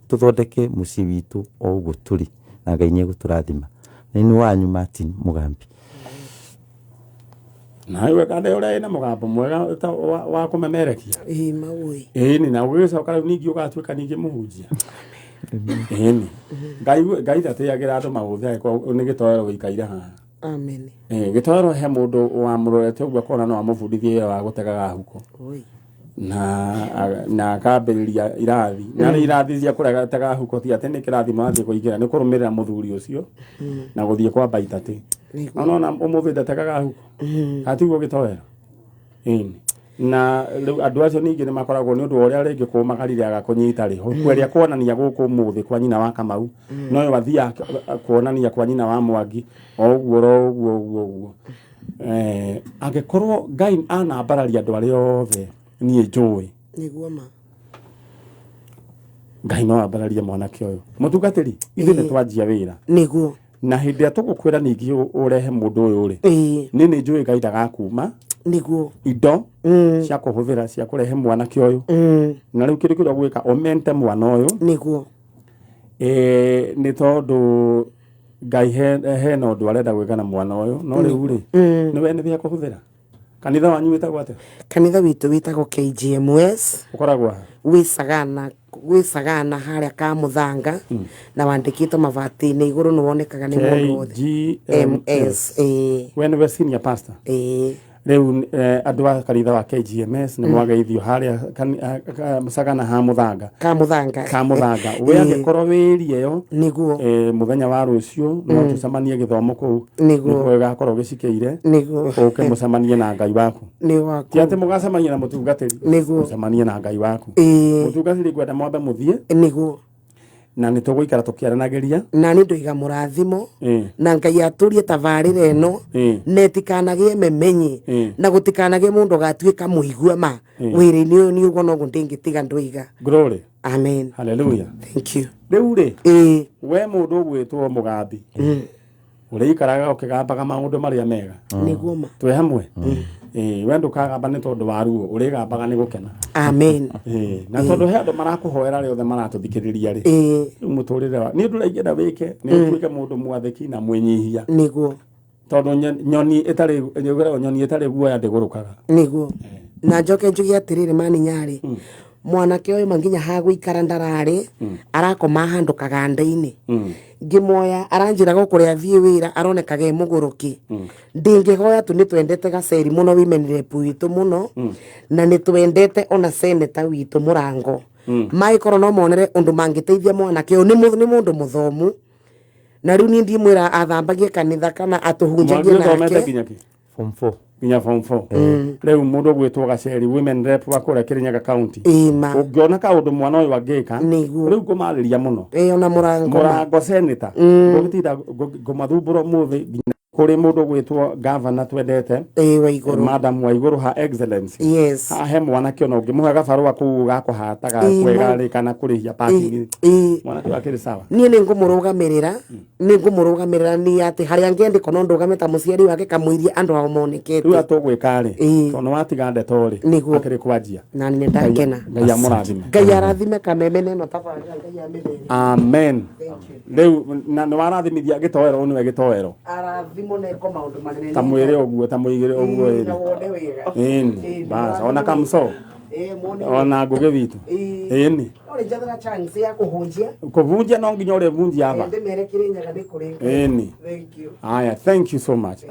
tũthondeke mũciĩ witũ o ũguo tũrĩ, na Ngai nĩ egũtũrathima. Na nĩ wanyu Martin Mũgambi. Na iwe kande ũrĩa ĩna mũgambo mwega ta wa kũmemerekia. Ĩĩ maũĩ. Ĩni, na ũgĩcoka rĩu ningĩ ũgatuĩka ningĩ mũhunjia. Ĩni. Ngai Ngai ndatĩagĩra andũ maũthĩ angĩkorwo nĩ gĩtoero gĩikaire haha. Amen. Gĩtoero he mũndũ wamũrorete ũguo akona no amũbundithie wĩra wa gũtegaga huko. Oi. Na akambĩrĩria irathi. Na nĩ irathi cia kũregaga huko, ti atĩ nĩ kĩrathi mũrathiĩ kũingĩra, nĩ kũrũmĩrĩra mũthuri ũcio na gũthiĩ kwamba itatĩ. No nona ũmũthĩ ndategaga huko. Hatiguo gĩtoero. Ĩni. Na rĩu andũ acio ningĩ nĩ makoragwo nĩ ũndũ wa ũrĩa rĩngĩ kũmagarire agakũnyita rĩ, huko ĩrĩa kuonania gũkũ ũmũthĩ kwa nyina wa Kamau, no yo athiaga kuonania kwa nyina wa Mwangi, o ũguo ro ũguo ũguo ũguo. Angĩkorwo Ngai anambararia andũ arĩa othe niĩ njũĩ, Nĩguo ma. Ngai no ambararie mwanake ũyũ. Mũtungatĩri, ithuĩ nĩ twanjia wĩra. Nĩguo. Na hĩndĩ ĩrĩa tũgũkwĩra ningĩ ũrehe mũndũ ũyũ rĩ, niĩ nĩ njũĩ Ngai ndagakuma. Nĩguo. Indo cia kũhũthĩra cia kũrehe mwanake ũyũ. Na rĩu kĩndũ kĩrĩa ũgwĩka, ũmente mwana ũyũ. Nĩguo. Nĩ tondũ Ngai hena ũndũ arenda gwĩka na mwana ũyũ, no rĩu rĩ, nĩ we nĩ bĩa kũhũthĩra. Kanitha wanyu wĩtagwo atĩa? Kanitha witũ wĩtagwo KGMS. Ũkoragwo ha? Wĩ Sagana, wĩ Sagana harĩa Kamũthanga, na wandĩkĩtwo mabati-inĩ igũrũ, nĩ wonekaga nĩ mũndũ wothe. KGMS. MS. Ĩĩ. We nĩwe senior pastor? Ĩĩ. Rĩu andũ a kanitha wa KGMS nĩ mwageithio harĩa Sagana ha Mũthanga. Kamũthanga. Kamũthanga. We angĩkorwo wĩ area ĩyo, Nĩguo. Mũthenya wa rũciũ no tũcemanie gĩthomo kũu. Nĩguo. Nĩkuo gĩgakorwo gĩcikĩire. Nĩguo. Ũke mũcemanie na Ngai waku. Nĩ waku. Ti atĩ mũgacemania na mũtungatĩri. Nĩguo. Mũcemanie na Ngai waku. Ĩĩ. Mũtungatĩri ngwenda mwambe mũthiĩ. Nĩguo. Na nĩ tũgũikara tũkĩaranagĩria. Na nĩ ndoiga mũrathimo. Na Ngai atũrie tabarĩra ĩno. Na ĩtikanagĩe memenyi. Na gũtikanagĩe mũndũ ũgatuĩka mũigua ma. Wĩra-inĩ ũyũ nĩ ũguo noguo ndĩngĩtiga ndoiga. Glory. Amen. Hallelujah. Thank you. Rĩu rĩ, Ĩĩ. we mũndũ ũgwĩtwo Mũgambi, ũrĩikaraga ũkĩgambaga maũndũ marĩa mega. Nĩguo ma. Twĩ hamwe. We ndũkagamba nĩ tondũ wa ruo, ũrĩgambaga nĩ gũkena. Amen. Na tondũ he andũ marakũhoera rĩothe maratũthikĩrĩria rĩ. Rĩu mũtũrĩre wa nĩ ũndũ ũrĩa ingĩenda wĩke nĩ ũtuĩke mũndũ mwathĩki na mwĩnyihia. Nĩguo. Tondũ nyoni ĩtarĩ, ĩragwo nyoni ĩtarĩ guoya ndĩgũrũkaga. Nĩguo. Na njoke njuge atĩrĩrĩ mani nyarĩ, mwanake ũyũ ma nginya ha gũikara ndararĩ, arakoma handũ kaganda-inĩ. Ngĩmoya aranjĩra gũkũ rĩa thiĩ wĩra aronekaga e mũgũrũki. Ndingĩhoya tu nĩ twendete Gaceri mũno, women rep witũ mũno, na nĩ twendete ona senator witũ Mũrango. Mangĩkorwo no monere ũndũ mangĩteithia mwanake ũyũ, nĩ mũndũ mũthomu. Na rĩu niĩ ndimwĩra athambagie kanitha kana atũhunjagie Mwangi ũthomete nake. nginya kĩ? Form 4. Nginya form 4. Rĩu mũndũ ũgwĩtwo Gaceri women rep wa kũrĩa Kĩrĩnyaga county. Ĩma. Ũngĩona kaũndũ mwana ũyũ angĩka, Nĩguo. rĩu ngũmarĩria mũno. Ĩĩ, ona Mũrango. Mũrango senator. Ngũgĩtinda ngũmathumbũra ũmũthĩ nginya Kũrĩ mũndũ ũgwĩtwo gavana twendete. Ĩĩ, wa igũrũ. Madam wa igũrũ ha excellency. Yes. Haha he mwanake ona ũngĩmũhe gabarũa kũu gakũhataga Ĩĩ, kwega no. rĩ kana kũrĩhia parking. Ĩĩ. Mwanake ũyũ akĩrĩ sawa. Niĩ nĩ ngũmũrũgamĩrĩra, nĩ ngũmũrũgamĩrĩra niĩ atĩ harĩa ngĩandĩkwo no ndũgame ta mũciari wake kamũirie andũ ao Rĩu monekete. atũgwĩka rĩ, Ĩĩ. tondũ watiga ndeto rĩ, Nĩguo. akĩrĩ kwanjia. Na nĩ ndakena. Ngai amũrathime. Ngai arathime kameme na ĩno tabarĩra, Ngai amĩtheme. Amen. Rĩu na nĩ warathimithia gĩtoero, ũyũ nĩwe gĩtoero. Arathimwo na eko maũndũ manene. Ta mwĩre ũguo, ta mũigĩre ũguo Ĩĩ, na ĩni. wone wega. Ĩni. Ĩĩ, Bas, ona kamso. Ĩĩ, muone. Ona ngũgĩ witũ. Ĩĩ. Ĩni. No nĩ njathara chance ya kũhunjia. Kũvunjia no nginya ũrĩvunjia aba. Ndĩmere Kĩrĩnyaga nĩ kũrĩ Ngai. Ĩni. Thank you. Aya, thank you so much.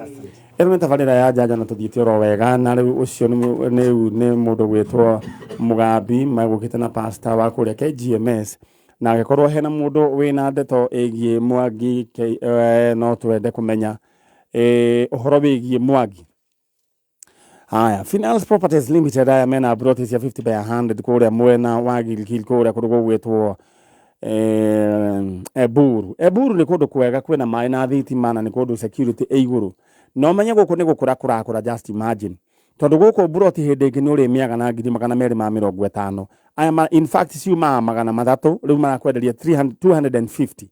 Ĩno nĩ tabarĩra ya Njanja na tũthiĩte oro wega na rĩu ũcio nĩ rĩu nĩ mũndũ gwĩtwo Mũgambi megũkĩte na pastor wa kũrĩa KGMS na angĩkorwo hena mũndũ wĩna ndeto ĩgiĩ Mwangi no twende kũmenya ũhoro wĩgiĩ Mwangi. Haya, Finance Properties Limited aya mena broti cia 50 by 100 kũrĩa mwena wa Gilgil kũrĩa kũndũ gũgwĩtwo Eburu. Eburu nĩ kũndũ kwega kwĩna maĩ na thitima na nĩ kũndũ security ĩ igũrũ. Na ũmenye gũkũ nĩ gũkũra kũrakũra, just imagine. Tondũ gũkũ broti hĩndĩ ĩngĩ nĩ ũrĩmĩaga na ngiri 250. Aya in fact ciumaga 300, rĩu marakwenderia 250.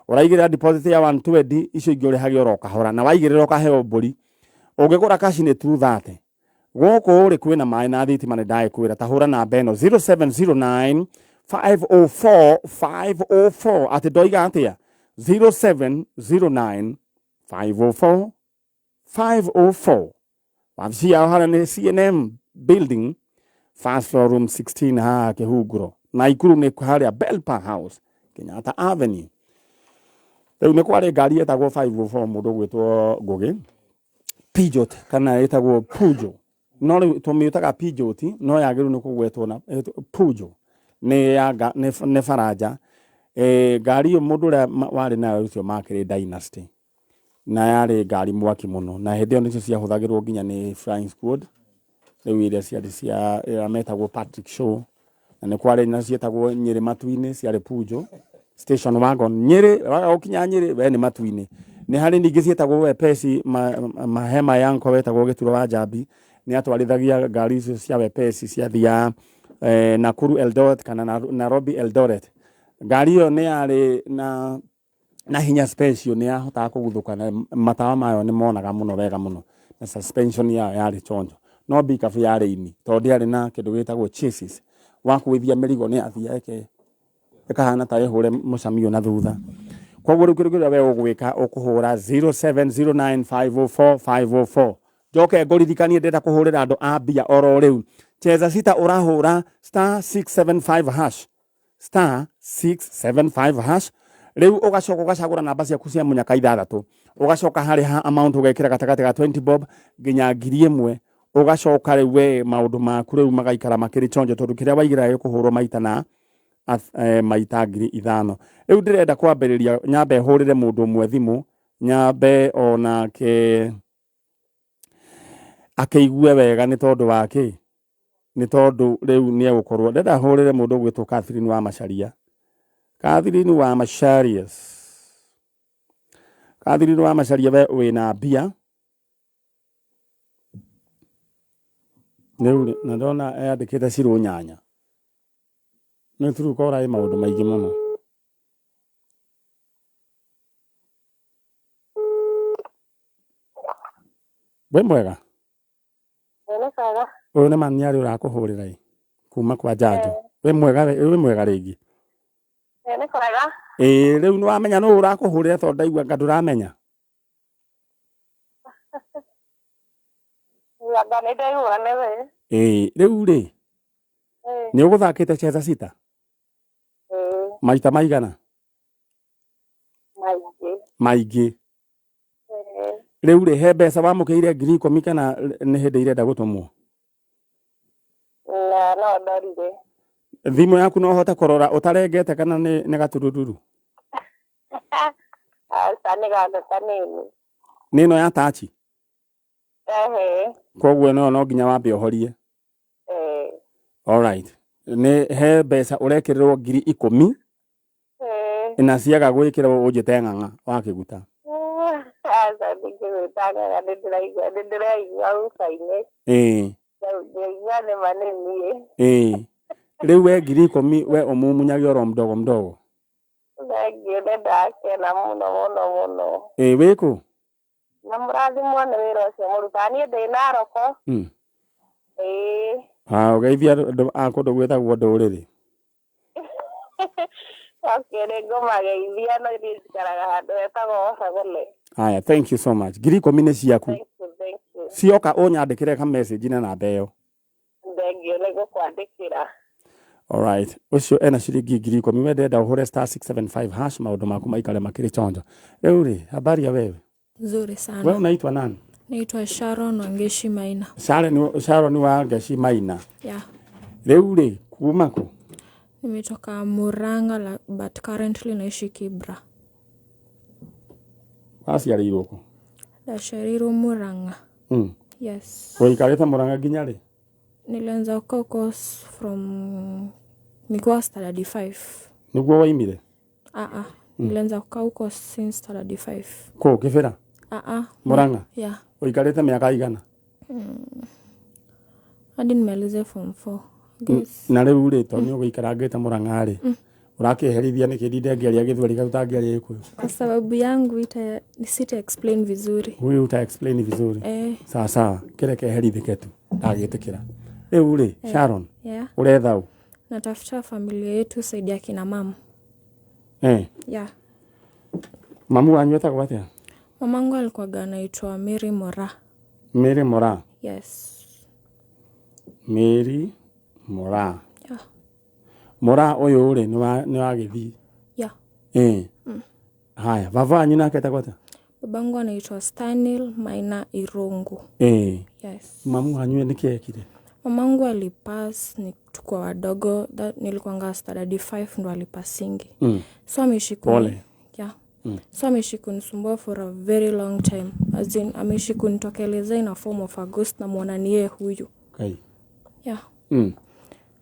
Ũraigĩrĩra deposit ya 120, icio ingĩ ũrĩhage oro kahora na waigĩrĩra ũkaheo mbũri. Ũngĩgũra cash nĩ 230. Gũkũ rĩ kwĩna maĩ na thitima nĩ ndagĩkwĩra, ta hũra namba ĩno 0709 504 504. Atĩ ndoiga atĩa? 0709 504 504. Wabici yao harĩa nĩ CNM building, first floor room 16 haha Kĩhunguro. Naikuru nĩ harĩa Belpa House, Kenyatta Avenue. Rĩu nĩ kwarĩ ngari yetagwo 504 mũndũ ũgwĩtwo Ngũgĩ Peugeot kana ĩtagwo Peugeot, no rĩu tũmĩũtaga Peugeot, no yagĩrĩirwo nĩ kũgwetwo na Peugeot nĩ ya nĩ Faranja. Ngari ĩyo mũndũ ũrĩa warĩ nayo ũcio makĩrĩ Dynasty na yarĩ ngari mwaki mũno, na hĩndĩ ĩyo nĩcio ciahũthagĩrwo nginya nĩ flying squad rĩu iria ciarĩ cia metagwo Patrick Shaw, na nĩ kwarĩ na cietagwo Nyĩrĩ Matu-inĩ, ciarĩ Peugeot station wagon Nyĩrĩ, waga gũkinya Nyĩrĩ we nĩ Matu-inĩ. Nĩ harĩ ningĩ cietagwo Wepesi, mahema yanko wetagwo Gĩturo wa Njambi nĩ atwarithagia ngari icio cia Wepesi ciathiaga Nakuru Eldoret kana Nairobi Eldoret. Ngari ĩyo nĩ yarĩ na hinya special, nĩ yahotaga kũguthũka na matawa mayo nĩ monaga mũno wega mũno na suspension yayo yarĩ chonjo, no pickup yarĩ ini tondũ ndĩarĩ na kĩndũ gĩtagwo chassis wa kũithia mĩrigo, nĩ yathiaga ĩkahana ta ĩhũre mũcamio na thutha. Koguo rĩu kĩndũ kĩrĩa we ũgwĩka ũkũhũra 0709504504. Njoke ngũririkanie ndĩrenda kũhũrĩra andũ a mbia oro rĩu. Cheza sita ũrahũra star 675 hash, star 675 hash. Rĩu ũgacoka ũgacagũra namba ciaku cia mũnyaka ithathatũ, ũgacoka harĩ ha amount ũgekĩra gatagatĩ ga 20 bob nginya 1000, ũgacoka rĩu we maũndũ maku rĩu magaikara makĩrĩ chonjo tondũ kĩrĩa waigĩra gĩkũhũrwo maita na maita 5000. Rĩu ndĩrenda kwambĩrĩria nyambe hũrĩre mũndũ ũmwe thimũ, nyambe onake akĩigue wega nĩ tondũ wa kĩ, nĩ tondũ rĩu nĩ egũkorwo ndĩrenda hũrĩre mũndũ ũgwĩtwo Catherine wa Macharia. Catherine wa Macharia, Catherine wa Macharia, we wĩna mbia rĩu na ndona yandĩkĩte Cirũ Nyanya nĩ Truecaller ĩ maũndũ maingĩ mũno. Wĩ mwega? Nĩ kwega. Ũyũ nĩ mani arĩ ũrakũhũrĩra ĩ kuma kwa Njanjo. Wĩ mwega? Wĩ mwega rĩngĩ? Nĩ kwega. Ĩĩ, rĩu nĩ wamenya nũ ũrakũhũrĩra tondũ ndaigua anga ndũramenya? Anga nĩ ndaigua nĩwe. Ĩĩ, rĩu rĩ nĩ ũgũthakĩte Cheza Sita? Ĩĩ. Maita maigana? Maingĩ. Maingĩ. Rĩu rĩ he mbeca wamũkĩire 10,000 kana nĩ hĩndĩ irenda gũtũmwo? Na no ndorire. Thimũ yaku no ũhote kũrora ũtarengete kana nĩ gaturururu? Aca, nĩ gaka kanini. Nĩ ĩno ya tachi? Ehe. Koguo ĩno no nginya wambe ũhorie. Ĩĩ. Alright, nĩ he mbeca ũrekĩrĩrwo 10,000. Ĩĩ. Na ciaga gwĩkĩrwo ũnjĩte ng'ang'a wa kĩguta. Aca, ndingĩgwĩta. Nĩngwĩtangaga nĩndĩraigua nĩndĩraigua uca-inĩ. Ĩĩ. Ndĩraigua nĩma nĩ niĩ. Ĩĩ. Rĩu we 10,000 we ũmumunyage oro mdogo mdogo. Thengiũ nĩndakena mũno mũno mũno. Ĩĩ wĩkũ? Na mũrathimwo nĩ wĩra ũcio mũrutaga. Niĩ ndĩ Naroko. Ĩĩ. Ah, ũgeithia andũ a kũndũ gwĩtagwo ndũrĩrĩ. Okay, nĩngũmageithia no niĩ njikaraga handũ hetagwo Wasagole. Haya, thank you so much. 10,000 nĩ ciaku. Thank you, thank you. Cioka ũnyandĩkĩre ka message na namba ĩyo. Thengiũ nĩngũkwandĩkĩra. Alright. Ũcio ena ciringi 10,000 we ndenda ũhũre *675 hash maũndũ maku maikare makĩrĩ chonjo. Rĩu rĩ, habari ya wewe? Nzuri Wewe sana. unaitwa nani? Naitwa Sharon Wangeshi Maina. Sharon, Sharon wa Ngeshi Maina. Yeah. Rĩu rĩ, kuma kũ? Nimetoka Murang'a but currently naishi Kibra. Waciarĩirwo kũ? Ndaciarĩirwo Murang'a. Yes. Ũikarĩte Murang'a nginya rĩ? Nilianza kukaa huko from nikiwa standard 5. Nĩguo waimire? Ah ah. Nilianza kukaa huko since standard 5. Kũ Kĩbĩra? Ah ah. Murang'a? Yeah. Ũikarĩte mĩaka igana? Hadi nimalize form 4. Guess. Na rĩu rĩ, tondũ nĩ ũgũikarangĩte Murang'a rĩ, ũrakĩherithia nĩkĩ ndinde ngĩaria Gĩthweri kau ũtangĩaria Gĩkũyũ? Kwa sababu yangu ita sita explain vizuri. Huyu uta explain vizuri. Eh, Sawa sawa, kĩreke herithĩke tu ndagĩtĩkĩra. Rĩu rĩ, Sharon, yeah. ũretha ũ? Natafuta familia yetu saidi ya kina mama. Eh, Yeah. mamu wanyu etagwo atĩa? Mamangu alikuwaga anaitwa Mary Mora. Mary Mora. Yes. Mary Mora. Yeah. Mora ũyũ rĩ nĩ wa Gĩthii. Yeah. Eh. Haya, baba wanyu nake etagwo atĩa? Babangu anaitwa Stanil Maina Irungu. Eh. Yes. Mamu wanyu nĩkĩ ekire? Mamangu alipass ni tukiwa wadogo, that nilikuwanga standard 5 ndo alipasingi. So ameishi Pole. Yeah. So ameishi kunisumbua for a very long time. As in ameishi kunitokelezea in a form of a ghost na muona ni yeye huyu. Kai. Yeah.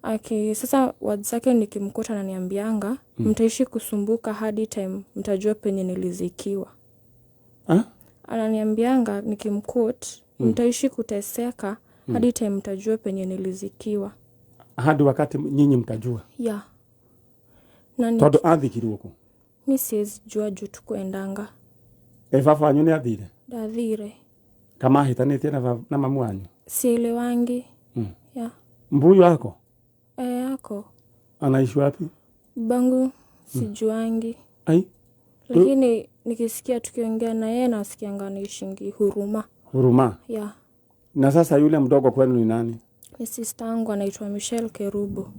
Aki sasa words zake nikimkuta ananiambianga mtaishi kusumbuka hadi time mtajua penye nilizikiwa. Ah? Ananiambianga nikimquote mtaishi kuteseka hadi time mtajua penye nilizikiwa. Hadi wakati nyinyi mtajua. Yeah. Na ni, Tondũ athikirwo kũ? mi siwezi jua juu tukuendanga. Eh, baba wanyu nĩ athire? Ndathire. Kama ahĩtanĩtie na mamu wanyu? Sielewangi. Yeah. Mbuyu wako E, yako anaishi wapi? babangu sijuangi. Ai, Lakini nikisikia tukiongea na yeye nasikianga anaishingi huruma. huruma. Yeah. Na sasa yule mdogo kwenu ni nani? Ni sister yangu anaitwa Michelle Kerubo.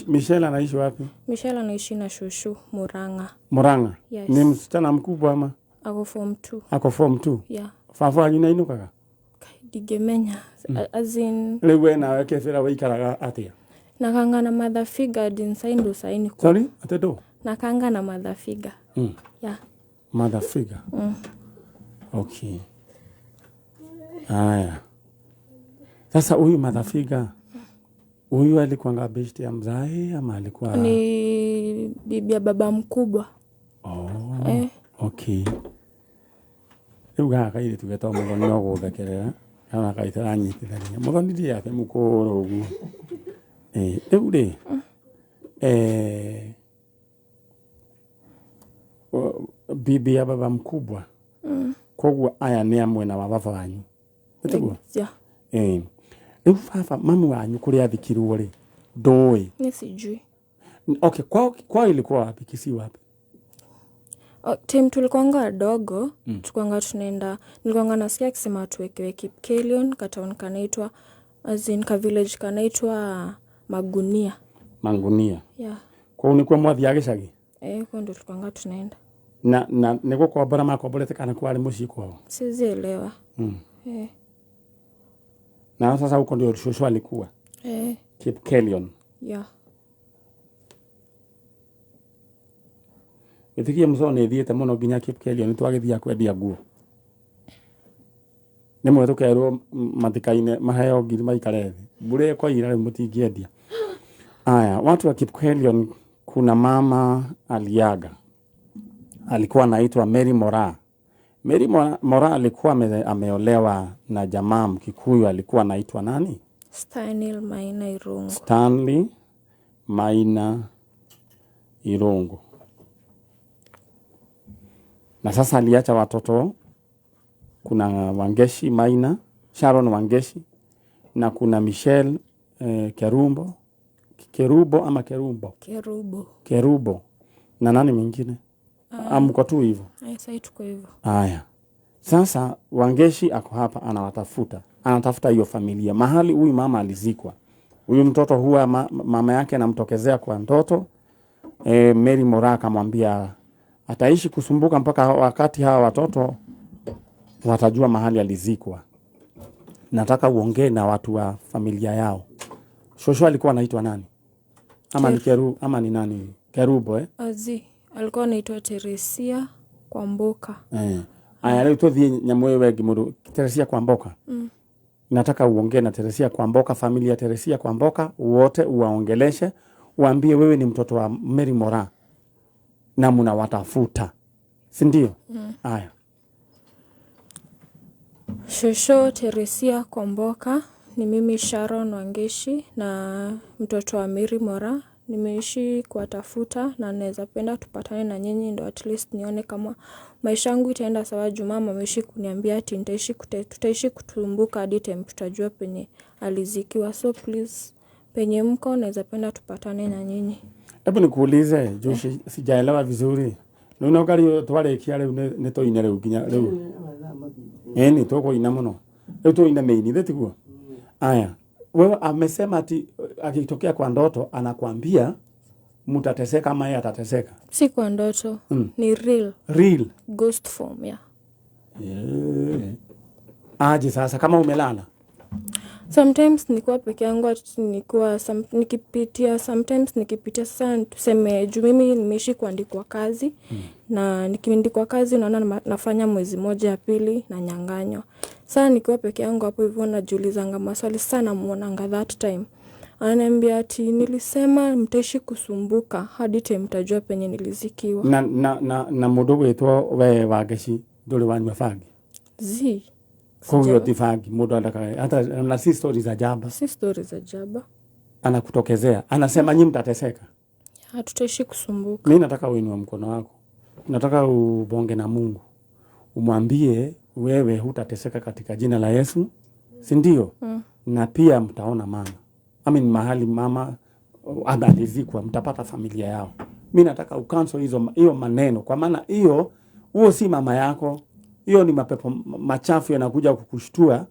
Michelle anaishi wapi? Michelle anaishi na shushu Murang'a. Murang'a. Yes. Ni msichana mkubwa ama Ako form 2. ako form 2? Yeah. Baba wanyu nĩ ainũkaga? Ndigemenya. As in Rĩu we nawe Kĩbĩra wĩikaraga atĩa? nakanga na mother figure dinsain ndo saini kwa. Sorry, atĩ ndũ? Nakanga na mother figure. Yeah. Mother figure. Okay. Haya. Sasa huyu mother figure huyu alikuwa beshte ya mzae ama alikuwa Ni bibi ya baba mkubwa. Oh. Eh. Okay. Rĩu gaka kairĩtu getagwo Mũthoni no gũthekerera kana kaitara nyitithania Mũthoni ndiĩ atĩ mũkũrũ ũguo. Eh, rĩu rĩ bibi ya baba mkubwa koguo aya nĩ a mwena wa baba wanyu nĩtiguo? Yeah. Eh, rĩu baba mamu wanyu kũrĩa athikirwo rĩ ndũĩ? Mi sijui. Okay, kwao ilikuwa wapi? Kisii wapi? Oh, time tulikuanga wadogo tulikuanga tunaenda, nilikuanga nasikia akisema tuwekewe Kipkelion katown kanaitwa as in ka village kanaitwa Magunia. Mangunia. Yeah. Kũu nĩkuo mwathiaga gĩcagi? Eh, huko ndo tulikuanga tunaenda. Na nĩ gũkombora makomborete kana kwarĩ mũciĩ kwao? Siwezi elewa. Eh. Na sasa huko ndio shosho alikuwa Eh. Kipkelion. Yeah. Gĩtigie mũco nĩ thiĩte mũno nginya Kipkelion twagĩthiaga kwendia nguo. Rĩmwe tũkerwo matikaine maheo ngiri maikare thĩ. Mbura ĩkoira rĩu mũtingĩendia. Aya, watu wa Kipkelion, kuna mama aliaga. Alikuwa anaitwa Mary Mora. Mary Mora alikuwa ameolewa na jamaa Mkikuyu alikuwa anaitwa nani? Stanley Maina Irungu. Stanley Maina Irungu. Na sasa aliacha watoto, kuna Wangeshi Maina, Sharon Wangeshi na kuna Michelle Kerumbo, Kerubo ama Kerumbo? Kerubo. Kerubo. Na nani mwingine? Mko tu hivyo. Ai, sasa tuko hivyo. Haya. Sasa Wangeshi ako hapa anawatafuta. Anatafuta hiyo familia. Mahali huyu mama alizikwa. Huyu mtoto huwa mama yake anamtokezea kwa ndoto. Mary Mora akamwambia ataishi kusumbuka mpaka wakati hawa watoto watajua mahali alizikwa. Nataka uongee na watu wa familia yao. Shosho alikuwa anaitwa nani? Ama ni Keru, ama ni nani? Kerubo eh? Azi alikuwa anaitwa Teresia Kwamboka. Aya, leo tuthie nyamu ĩyo wengi mũndũ Teresia Kwamboka. Nataka uongee na Teresia Kwamboka, familia ya Teresia Kwamboka wote uwaongeleshe, uambie wewe ni mtoto wa Mary Mora na mnawatafuta, si ndio? Aya. Shosho Teresia Kwamboka, ni mimi Sharon Wangeshi na mtoto wa Mary Mora. Nimeishi kuwatafuta na naweza penda tupatane na nyinyi ndo at least nione kama maisha yangu itaenda sawa. Juu mama ameishi kuniambia ati tutaishi kutumbuka hadi time tutajua penye alizikiwa. So please penye mko naweza penda tupatane na nyinyi. Hebu nikuulize juu sijaelewa vizuri. Nuna ngari twarikia riu ni tuine riu nginya riu. Ni tukuina muno. Riu tuine maini thĩ tiguo? Aya. Wewe amesema ati akitokea kwa ndoto anakuambia mtateseka ama yeye atateseka. Si kwa ndoto, ni real. Real. Ghost form, yeah. Yeah. Aje sasa kama umelala? Sometimes nikuwa peke yangu, nikuwa nikipitia, sometimes nikipitia sasa tuseme juu mimi nimeishi kuandikwa kazi na nikiandikwa kazi naona nafanya mwezi moja ya pili na nyang'anywa. Sasa nikiwa peke yangu hapo hivyo najiulizanga maswali sana, muonanga that time. Ananiambia ati nilisema mtaishi kusumbuka hadi time mtajua penye nilizikiwa. Na mundu gwitwo we Wangeshi nduri wanyua bangi? Zi. Koguo ti bangi mundu andakaga hata na si stories za jaba. Si stories za jaba. Anakutokezea, anasema nyinyi mtateseka. Hatutaishi kusumbuka. Mimi nataka uinue mkono wako. Nataka ubonge na Mungu. Umwambie wewe hutateseka katika jina la Yesu, si ndio? Na pia mtaona mama. I mean, mahali mama alizikwa, mtapata familia yao. Mimi nataka ukansel hiyo maneno, kwa maana hiyo huo si mama yako. Hiyo ni mapepo machafu yanakuja kukushtua,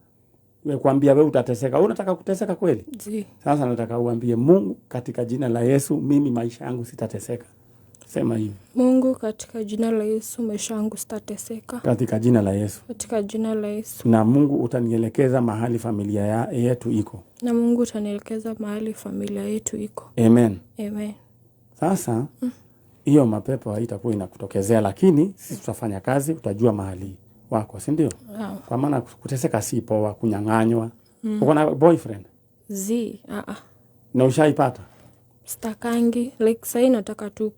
kuambia wewe utateseka. Wewe unataka kuteseka kweli? Zi. Sasa nataka uambie Mungu katika jina la Yesu, mimi maisha yangu sitateseka. Sema hivi. Mungu katika jina la Yesu maisha yangu sitateseka. Katika jina la Yesu. Katika jina la Yesu. Na Mungu utanielekeza mahali familia yetu iko. Na Mungu utanielekeza mahali familia yetu iko. Amen. Amen. Sasa hiyo mapepo haitakuwa inakutokezea, lakini sisi tutafanya kazi, utajua mahali wako, si ndio? Kwa maana kuteseka si poa, kunyang'anywa. Uko na boyfriend? Zi, Na ushaipata? Stakangi, like sasa nataka tu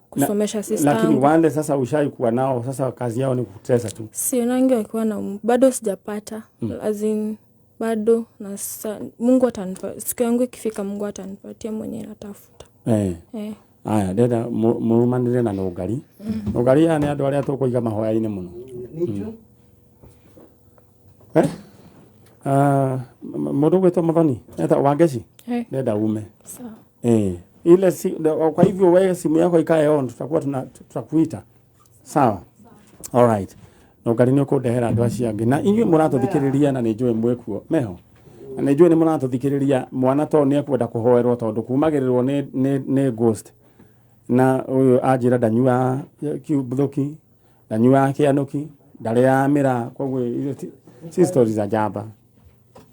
kusomesha sister Lakini yangu. wale sasa ushaikuwa nao, sasa kazi yao ni kutesa tu. Sionangi wakiwa na bado sijapata. As in bado na sasa Mungu atanipa, siku yangu ikifika Mungu atanipatia mwenye natafuta. Aya, ndenda murumanire na nũngari. Nũngari aya nĩ andũ arĩa tũkũiga mahoya-inĩ mũno. Mũndũ ũgwĩtwo Muthoni, eta Wangeshi, ndenda ume. Sawa. Ile si, kwa hivyo wewe simu yako ikae on, tutakuwa tutakuita. Sawa. All right. Nũngari nĩ ũkũndehera andũ acio angĩ. Na inyuĩ mũratũthikĩrĩria na nĩ njũĩ mwĩkuo. Meho. Na nĩ njũĩ nĩ mũratũthikĩrĩria, mwana to nĩ ekwenda kũhoerwo tondũ kumagĩrĩrwo nĩ ghost. Na ũyũ anjĩra ndanyuaga kiumbũthũki, ndanyuaga kĩanũki, ndarĩaga mĩraa, koguo icio si stories za jaba.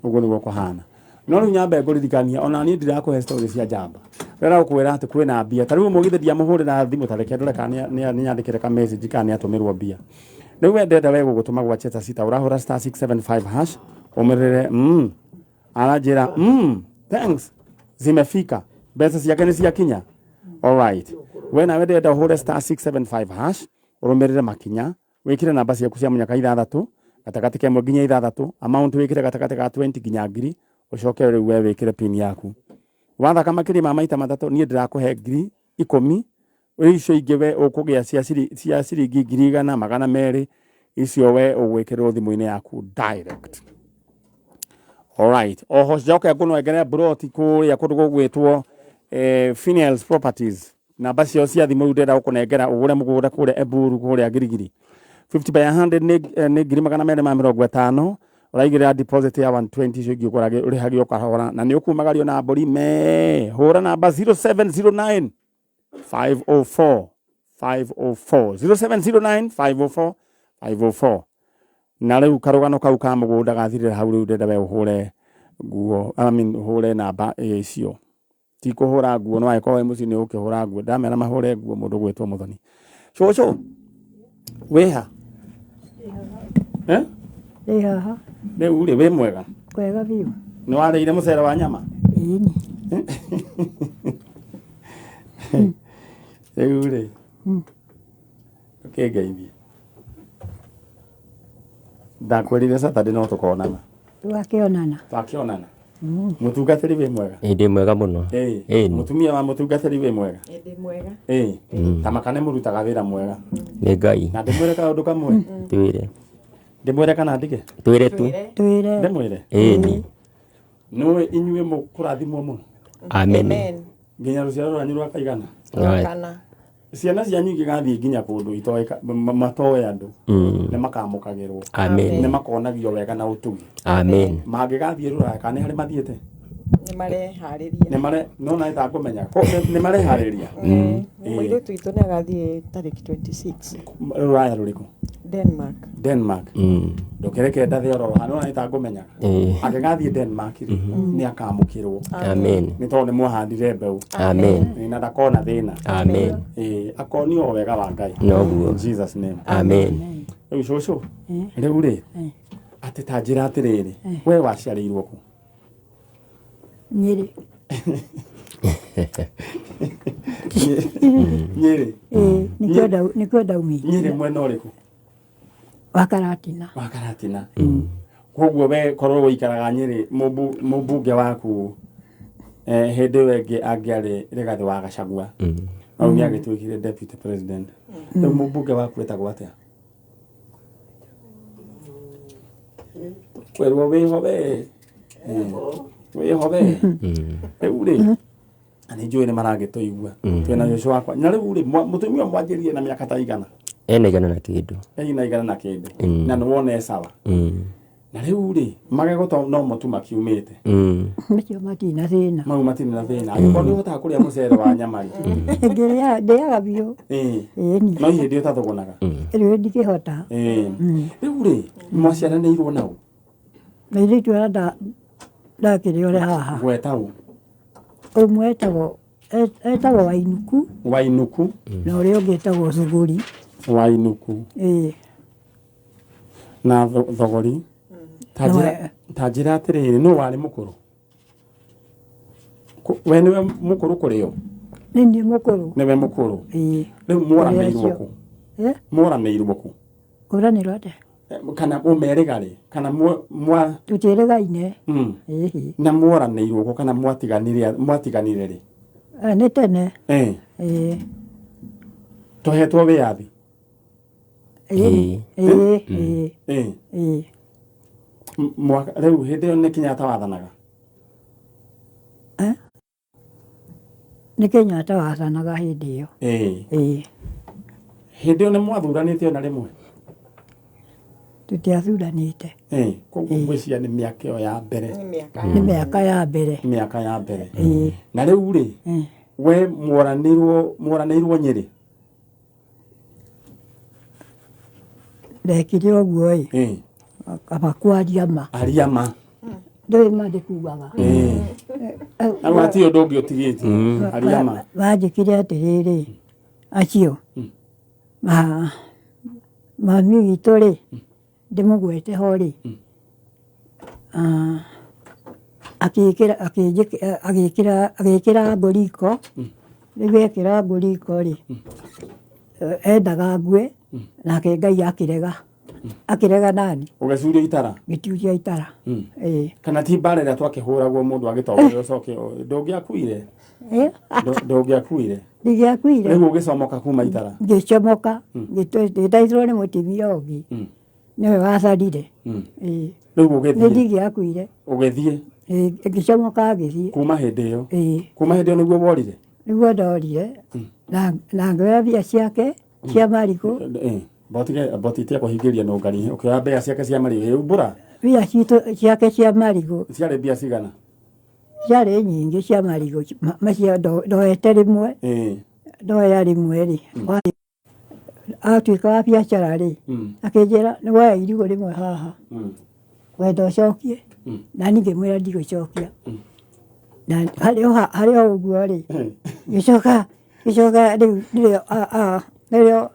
Ũguo nĩguo kũhana. No rĩu nyambe ngũririkania, ona niĩ ndirakũhe stories cia jaba. Rĩrĩa ũkwĩra atĩ kwĩna mbia, ta rĩu ũmũthĩ ndiamũhũrĩra thimũ, ta reke ndore kana nĩanyandĩkĩre ka message kana nĩatũmĩrwo mbia. Rĩu we ndenda we gũgũtũma gwa Cheta Sita, ũrahũra star 675 hash, ũmĩrĩre, aranjĩra, thanks, zimefika, mbeca ciake nĩ ciakinya. All right. We nawe ndĩrenda ũhũre star 675 hash, ũrũmĩrĩre makinya, Wĩkĩre namba ciaku cia mũnyaka ithathatũ, gatagatĩ ka ĩmwe nginya ithathatũ, amount wĩkĩre gatagatĩ ka 20 nginya ngiri, ũcoke rĩu we wĩkĩre pin yaku. Wathaka makĩria ma maita matatũ, niĩ ndĩrakũhe 10,000, icio ingĩ we ũkũgĩa cia ciringi 1,200, icio we ũgwĩkĩrwo thimũ-inĩ yaku direct. Alright. Oho njoke ngũnengere mburoti kũrĩa kũndũ gũgwĩtwo Finels Properties. Namba ciao cia thimũ rĩu ndĩrenda gũkũnengera ũgũre mũgũnda kũrĩa Eburu kũrĩa Girigiri. 50 by 100 nĩ 250,000. Ũraigĩrĩra deposit ya 120, icio ingĩ ũgũrage ũrĩhagio kahora na nĩ ũkumagario na mbũri me. Hũra namba 0709 504 504, 0709 504 504. Na rĩu karũgano kau ka mũgũnda gathirĩra hau. Rĩu ndĩrenda we ũhũre nguo, I mean, ũhũre namba icio, ti kũhũra nguo, no angĩkorwo wĩ mũciĩ nĩ ũkĩhũra nguo, ndamera mahũre nguo. Mũndũ gwĩtwo Mũthoni cũcũ, wĩha, eh? Ndĩ haha. Rĩu rĩ, wĩ mwega? Kwega biũ. Nĩ warĩire mũcere wa nyama? Ĩni. Rĩu rĩ, ũkĩngeithie, ndakwĩrire Saturday no tũkonana. Twakĩonana. Twakĩonana. Mũtungatĩri, wĩ mwega? Ĩ, ndĩ mwega mũno. Ĩni. Mũtumia wa mũtungatĩri, wĩ mwega? Ndĩ mwega. Ĩ, ta makane mũrutaga wĩra mwega. Nĩ Ngai. Na ndĩmwĩre kaũndũ kamwe. Twĩre. Ndĩmwĩre kana ndige? Twĩre tu. Twĩre. Ndĩmwĩre. Ĩni. Nĩũĩ inyuĩ mũkũrathimwo mũno. Amen. Nginya rũciaro rwanyu rwakaigana. Right. Ciana cianyu ingĩgathiĩ nginya kũndũ itoĩka matoĩ andũ, nĩ makamũkagĩrwo. Amen. Nĩ makonagio wega na ũtugi. Amen. Mangĩgathiĩ rũraya, kana nĩ harĩ mathiĩte? Nĩ mareharĩria. Nĩ mare nona ĩtangũmenya nĩ mareharĩria. Mũirĩtu witũ nĩ agathiĩ tarĩki 26. Rũraya rũrĩkũ? Denmark. Denmark. Ndũkĩreke ndathe oro ha nona ĩtangũmenyaga. Angĩgathiĩ Denmark rĩ, nĩ akamũkĩrwo. Amen. Nĩ tondũ nĩ mwahandire mbeũ. Amen. Ĩ, na ndakona thĩna. Amen. Ĩ, akonio o wega wa Ngai. Noguo. In Jesus name. Amen. Rĩu cũcũ, rĩu rĩ, atĩ ta njĩra atĩrĩrĩ, we waciarĩirwo kũ? Nyĩrĩ. Nyĩrĩ? Ĩĩ, nĩkuo ndaumire. Nyĩrĩ mwena ũrĩkũ? Wa Karatina. Wa Karatina. Koguo we korwo ũikaraga Nyĩrĩ, mũmbunge waku hĩndĩ ĩyo ĩngĩ angĩarĩ Rigathĩ wa Gachagua, no rĩu nĩ agĩtuĩkire deputy president. Rĩu mũmbunge waku etagwo atĩa? Kwĩrwo wĩho we. Wĩho we. Rĩu rĩ, na nĩ njũĩ nĩ maragĩtũigua, twĩna cũcũ wakwa. Na rĩu rĩ, mũtumia mwanjĩrire na mĩaka ta igana? Ena igana na kĩndũ. Ena igana na kĩndũ. Na nĩ wona e sawa. Na rĩu rĩ, magego to no mo tu makiumĩte? Macio matirĩ na thĩna. Mau matirĩ na thĩna. Angĩkorwo nĩ ũhotaga kũrĩa mũcere wa nyama rĩ? Ngĩrĩa, ndĩaga biũ. Ĩni. No hĩndĩ ũtathũgũnaga? Rĩu ndikĩhota. Rĩu rĩ, mwaciaranĩirwo nau? Airĩtu arĩa ndakĩrĩ ore haha. Gweta ũ? Ũmwe etagwo Wainuku. Wainuku. Na ũrĩa ũngĩ etagwo Cuguri. Wainuku. Ĩĩ. Na Thogori. Ta njĩra, ta njĩra atĩrĩrĩ, nũ warĩ mũkũrũ? We nĩwe mũkũrũ kũrĩ o? Nĩ niĩ mũkũrũ. Nĩwe mũkũrũ? Ĩĩ. Rĩu mworanĩirwo Kũrĩ kũ? Eh? Mworanĩirwo kũ? Kũranĩrwo atĩa? Kana ũmerĩga rĩ, kana mwa Tũtiĩrĩgaine. Ĩhĩ. Na mworanĩirwo kũ, kana mwatiganire rĩ? Nĩ tene. Ĩĩ. Tũhetwo wĩyathi? Ĩĩ. Ĩĩ. Ĩĩ. Ĩĩ. Mwaka rĩu hĩndĩ ĩyo nĩ Kenyatta wathanaga? Eh? Nĩ Kenyatta wathanaga hĩndĩ ĩyo. Ĩĩ. Hĩndĩ ĩyo nĩ mwathuranĩte ona rĩmwe? Tũtiathuranĩte. Koguo ngwĩciria nĩ mĩaka ĩyo ya mbere. Nĩ mĩaka ya mbere. Mĩaka ya mbere. Ĩĩ. Na rĩu rĩ, we mworanĩirwo Nyĩrĩ? Ndekire ũguo ĩ, kaba kwaria ma. Aria ma. Ndũĩ ma ndĩkuaga. Rĩu hatirĩ ũndũ ũngĩ ũtigĩtie, aria ma. Banjĩkire atĩrĩrĩ, acio mami witũ rĩ, ndĩmũgwete ho rĩ, agĩkĩra agĩkĩra ngũ riko. Rĩu ekĩra ngũ riko rĩ, endaga ngue. Nake Ngai akĩrega. Akĩrega nani. Ũgĩcuria itara. Ngĩcuria itara. Ĩĩ. Kana ti mbara ĩrĩa twakĩhũragwo mũndũ agĩtongoria ũcoke ndũngĩakuire. Ndũngĩakuire. Ndingĩakuire. Rĩu ũgĩcomoka kuma itara. Ngĩcomoka. Ngĩteithĩrwo nĩ mũtumia ũngĩ. Nĩwe wacarire. Ĩĩ. Rĩu Nĩ ũgĩthiĩ. ndingĩakuire. Ũgĩthiĩ. Ĩĩ, ngĩcomoka ngĩthiĩ. Kuma hĩndĩ ĩyo. Ĩĩ. Kuma hĩndĩ ĩyo nĩguo worire. Nĩguo ndorire. Na na ngĩoya mbia ciake cia marigũ. Boti kũhingĩria nũngari ũkĩoya mbia ciake cia marigũ mbũra. Mbia citũ ciake cia marigũ. Ciarĩ mbia cigana? Ciarĩ nyingĩ cia marigũ macio ndoete rĩmwe. Ndoya rĩmwe rĩ. Atuĩka wa biacara rĩ, akĩnjĩra nĩ woya irigũ rĩmwe haha. Wenda ũcokie? Na niĩ ngĩmwĩra ndigũcokia. Na harĩ o ũguo rĩ, ngĩcoka ngĩcoka rĩu nĩrĩo nĩrĩo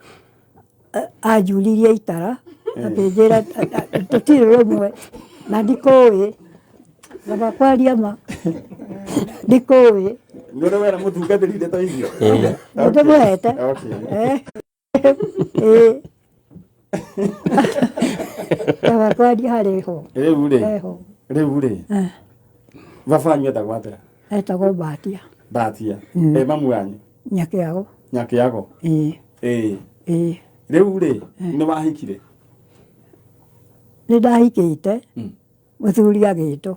anjuririe itara, akĩnjĩra tũtirĩ rũmwe na ndikũĩ. Baba kwaria ma ndikũĩ. Nĩ ũrĩ wera mũtungatĩri ndeto icio? Nĩndĩmũhete. Ĩĩ. Baba kwaria harĩ ho. Rĩu rĩ, rĩu rĩ, baba wanyu etagwo atĩa? Etagwo Mbatia. Mbatia. Ĩ mamu wanyu? Nyakĩago. Nyakĩago. Ĩĩ. Ĩĩ. Ĩĩ. Rĩu rĩ, nĩ wahikire? Nĩ ndahikĩte. Mũthuri agĩtwo.